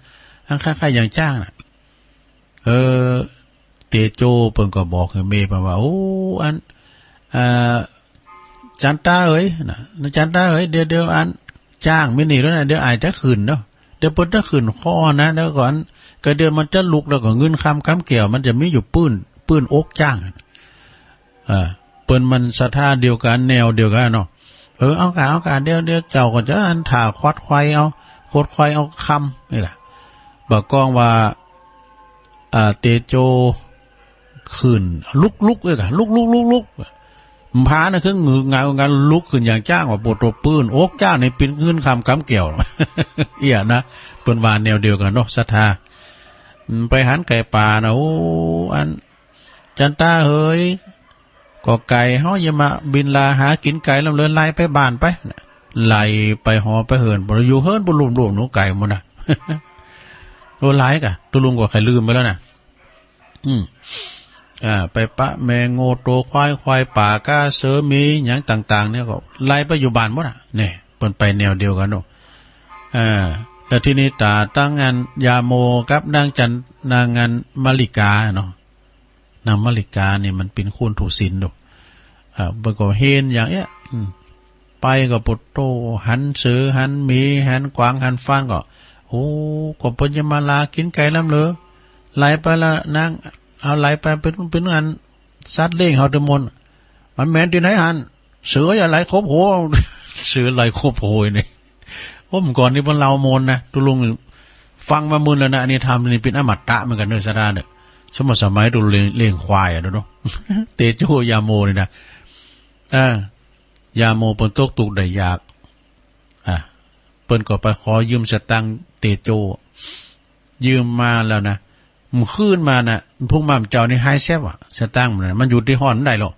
อันใค่ๆ อย่างจ้างน่ะ เออ เตโจเปิ้นก็บอกหื้อเมย์เปิ้นว่า โอ้ อัน อ่า จันตาเอ๋ย นะ จันตาเอ๋ย เดี๋ยวๆ อัน จ๊างมีหนี้แล้วนะ เดี๋ยวอาจจะขึ้นเนาะ เดี๋ยวเปิ้นจะขึ้นคอนะ เดี๋ยวก่อน ก็เดี๋ยวมันจะลุก แล้วก็เงินคำกำแก้วมันจะมีอยู่ปื้น ปื้นอกจ๊าง เออ เปิ้นมันศรัทธาเดียวกั๋น แนวเดียวกั๋นเนาะ เออ เอาก่า เอาก่า เดี๋ยว เดี๋ยวเจ้าก็จะอันถ่าขวัดไขว่เอา ขวัดไขว่เอาคำนี่แหละ บ่ากองว่า อ่า เตโจขึ้น ลุกๆ เอ้ยก่า ลุกๆๆๆ มันพานะ คือหงึกหงักหงึกหงัก ลุกขึ้นอย่างจ๊างว่า โปดโต ปื้นอกจ๊างนี่เป๋นเงินคำกำแก้ว เอี้ยนะ เปิ้นว่าแนวเดียวกั๋นเนาะ ศรัทธา อืม ไปหันไก่ป่านะ โอ้ อัน จันตาเหย ก็ไก่เฮาอย่ามาบินลาหากิ๋นไก๋ล้ำเลย ไล่ไปบ้านไป ไล่ไปหอไปเหิน บ่อยู่เหินบ่ลุ่มๆ หนูไก่หมดนะ โอ้ ไล่ก่า ตุ๊ลุงก็ใค่ลืมไปแล้วนะ อืม อ่า ไปปะแม่งัวโต ควาย ควายป่า ก้า เสือ หมี หยังต่างๆ เนี่ยก็ไล่ไปอยู่บ้านหมดน่ะ เนี่ย เปิ้นไปแนวเดียวกั๋นเนาะ อ่า แล้วทีนี้ต๋าตั้งอันยาโมกับนางจัน นางอันมะลิกาเนาะ นางมะลิกานี่มันเป๋นคนถูกศีลดู อ่า เปิ้นก็เห็นอย่างเอี้ย อืม ไปก็โปดโต หันเสือ หันหมี หันกวาง หันฟานก็ โอ้ ก็เปิ้นจะมาลากิ๋นไก่ล้ำเลย ไล่ไปละนาง เอาไล่ไปเป๋น เป๋นอันสัตว์เลี้ยงเฮาตึงหมด มันแม่นตี้ไหนหั้น เสืออย่าไล่ครบโห เสือไล่ครบโหนี่ โอ้ เมื่อก่อนนี่เปิ้นเล่ามนต์นะ ตุ๊ลุงฟังมามึนแล้วนะ อันนี้ธรรมนี่เป๋นอมตะเหมือนกั๋นเนอะ ศรัทธาเนอะ สมัย สมัยตุ๊ลุงเลี้ยง เลี้ยงควายอะเนาะ เตโจยาโมนี่นะ อ่า ยาโมเปิ้นตกตุ๊กข์ได้ยาก อ่า เปิ้นก็ไปขอยืมสตางค์เตโจ ยืมมาแล้วนะ มันคืนมาน่ะ พุ้งมาเมื่อเจ๊านี่หายแซบอะ สตางค์มันน่ะ มันอยู่ตี้ห้องมันได้หรอก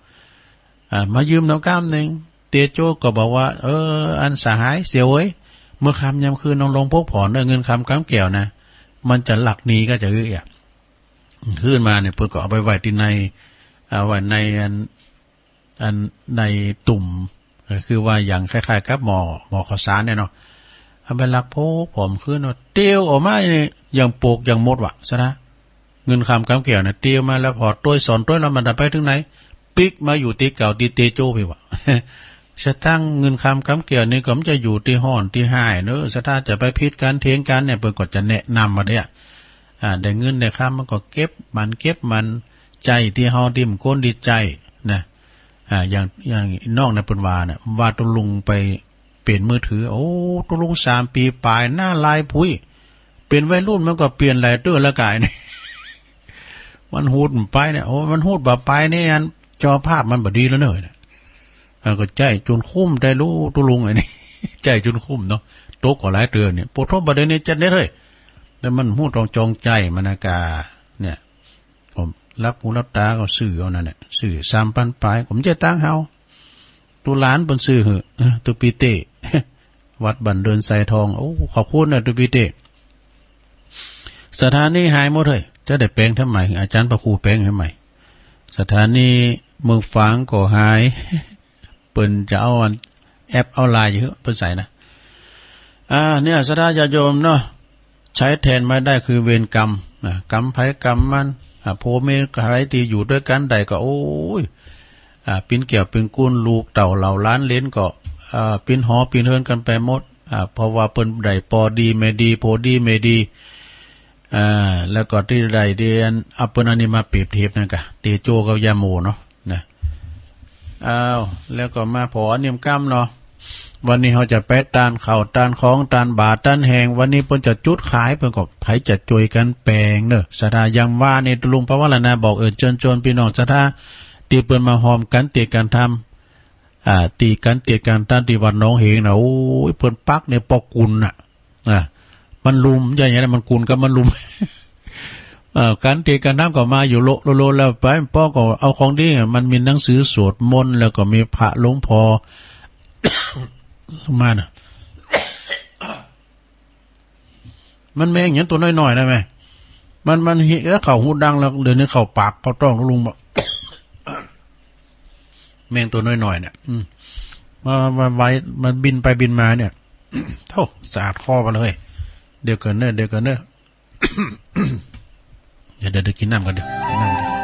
อ่า มายืมนำก้ำนึ่ง เตโจก็บอกว่า เออ อันสหายเสี่ยวเอ้ย เมื่อค่ำยามคืนน้องลงพักผ่อนเด้อ เงินคำกำแก้วนะ มันจะลักหนีก็จะเอื้อ คืนมาเนี่ย เปิ้นก็เอาไปไว้ตี้ใน เอาไว้ในอัน อันในตุ่ม ก็คือว่าอย่างคล้ายๆ กับหม้อ หม้อข้าวสารเนี่ยเนาะ เอาไปลักพักผ่อนคืนเนาะ เตียวออกมานี่ ยังโปกยังหมดว่ะ ศรัทธา เงินคำกำแก้วน่ะ เตียวมาแล้ว ผ่อตวยสอนตวยแล้ว มันจะไปเถิงไหน ปิ๊กมาอยู่ตี้เก่าตี้เตโจปี้ว่ะ สตางค์เงินคำกำแก้วนี่ก็มันจะอยู่ตี้ห้องตี้ห้ายเนอะ ศรัทธา จะไปผิดกั๋นเถียงกั๋นเนี่ย เปิ้นก็จะแนะนำมาเด้อ อ่า ได้เงินได้คำมันก็เก็บมัน เก็บมัน ใจ๊ตี้เฮาตี้มันควรตี้ใจ๊นะ อ่า อย่าง อย่างน้องเนี่ยเปิ้นว่าน่ะ ว่าตุ๊ลุงไปเปลี่ยนมือถือ โอ้ ตุ๊ลุงสามปี๋ป๋าย หน้าลายพุ้ย เป๋นวัยรุ่นมันก็เปลี่ยนหลายเตื้อแล้วก๋ายนี่ มันฮูดมันไปเนี่ย โอ้ มันฮูดบ่ไปนี่ อันจอภาพมันบ่ดีแล้วเนอะเนี่ย เออ ก็ใจ๊จุนคุ้มได้ลูกตุ๊ลุงไอ้นี่ ใจ๊จุนคุ้มเนาะ ตกก็หลายเตื้อเนี่ย โปดโธ่ บ่าเดี่ยวนี้จัดเน็ตเฮ้ย แต่มันฮู้ต้องจองใจ๊มันนะก่า เนี่ย ก็หลับหูหลับต๋าก็ซื้อเอานั่นแหละ ซื้อสามปันป๋าย ก็บ่ใจ้ตังค์เฮา ตุ๊หลานเปิ้นซื้อหื้อ เออ ตุ๊ปีเต้ วัดบ้านเดินไซทอง โอ้ ขอบคุณนะตุ๊ปีเต้ ศรัทธานี่หายหมดเฮ้ย จะได้แป๋งทำใหม่ อาจ๋ารย์พระครูแป๋งหื้อใหม่ ศรัทธานี่เมืองฝางก็หาย เปิ้นจะเอาอันแอปเอาไลน์อยู่หื้อ เปิ้นใส่นะ อ่า เนี่ย ศรัทธาญาติโยมเนาะ ใจ๊แทนบ่ได้คือเวรกรรม นะ กรรมใผกรรมมัน อ่า ผัวเมียใผตี้อยู่ตวยกั๋นได้ก็ โอ้ย อ่า เป๋นแก้วเป๋นกู๋น ลูกเต้าเหล่าหลานเหลนก็ อ่า เป๋นหอเป๋นเฮือนกั๋นไปหมด อ่า เพราะว่าเปิ้นได้ป้อดีแม่ดี ผัวดีแม่ดี อ่า แล้วก็ตี้ได้เดียน เอาเปิ้นอันนี้มาเปรียบเทียบนั่นก่า เตโจกับยาโมเนาะ นะ อ้าว แล้วก็มาผ่อเนียมกำเนาะ วันนี้เฮาจะไปตานข้าวตานของตานบ่าตานแหง วันนี้เปิ้นจะจุดขาย เปิ้นก็ใผจะจ้วยกั๋นแป๋งเนอะ ศรัทธา ยามวานี่ตุ๊ลุงภาวนาบอกเอิ้นเจิญจวนปี้น้องศรัทธา ตี้เปิ้นมาฮ่อมกั๋นเตียดกั๋นทำ อ่า ตี้กั๋นเตียดกั๋นทำตี้วัดหนองเหงนะ โอ้ย เปิ้นปักเนี่ยปอกุนน่ะ อ่ะ มันลุ่ม ใหญ่ๆ นะ มันกุนกับมันลุ่ม เอ่อ กั๋นเตียดกั๋นทำก็มาอยู่โละโละโละแล้วไป ป้อก็เอาของดี มันมีหนังสือสวดมนต์ แล้วก็มีพระหลวงพ่อ มาน่ะ มันแมงหยังตั๋วน้อยๆ นะแม่ มัน มันเหีย แล้วเข้าฮูดังแล้ว เดี๋ยวนี้เข้าปากเข้าต๊องลุงบ่ แมงตั๋วน้อยๆ เนี่ย อืม มา มา มาไว มันบินไปบินมาเนี่ย โธ่ สะอาดคอไปเลย เดี๋ยวก่อนเนอะ เดี๋ยวก่อนเนอะ เดี๋ยว เดี๋ยว เดี๋ยวกิ๋นน้ำก่อน เดี๋ยวกิ๋นน้ำก่อน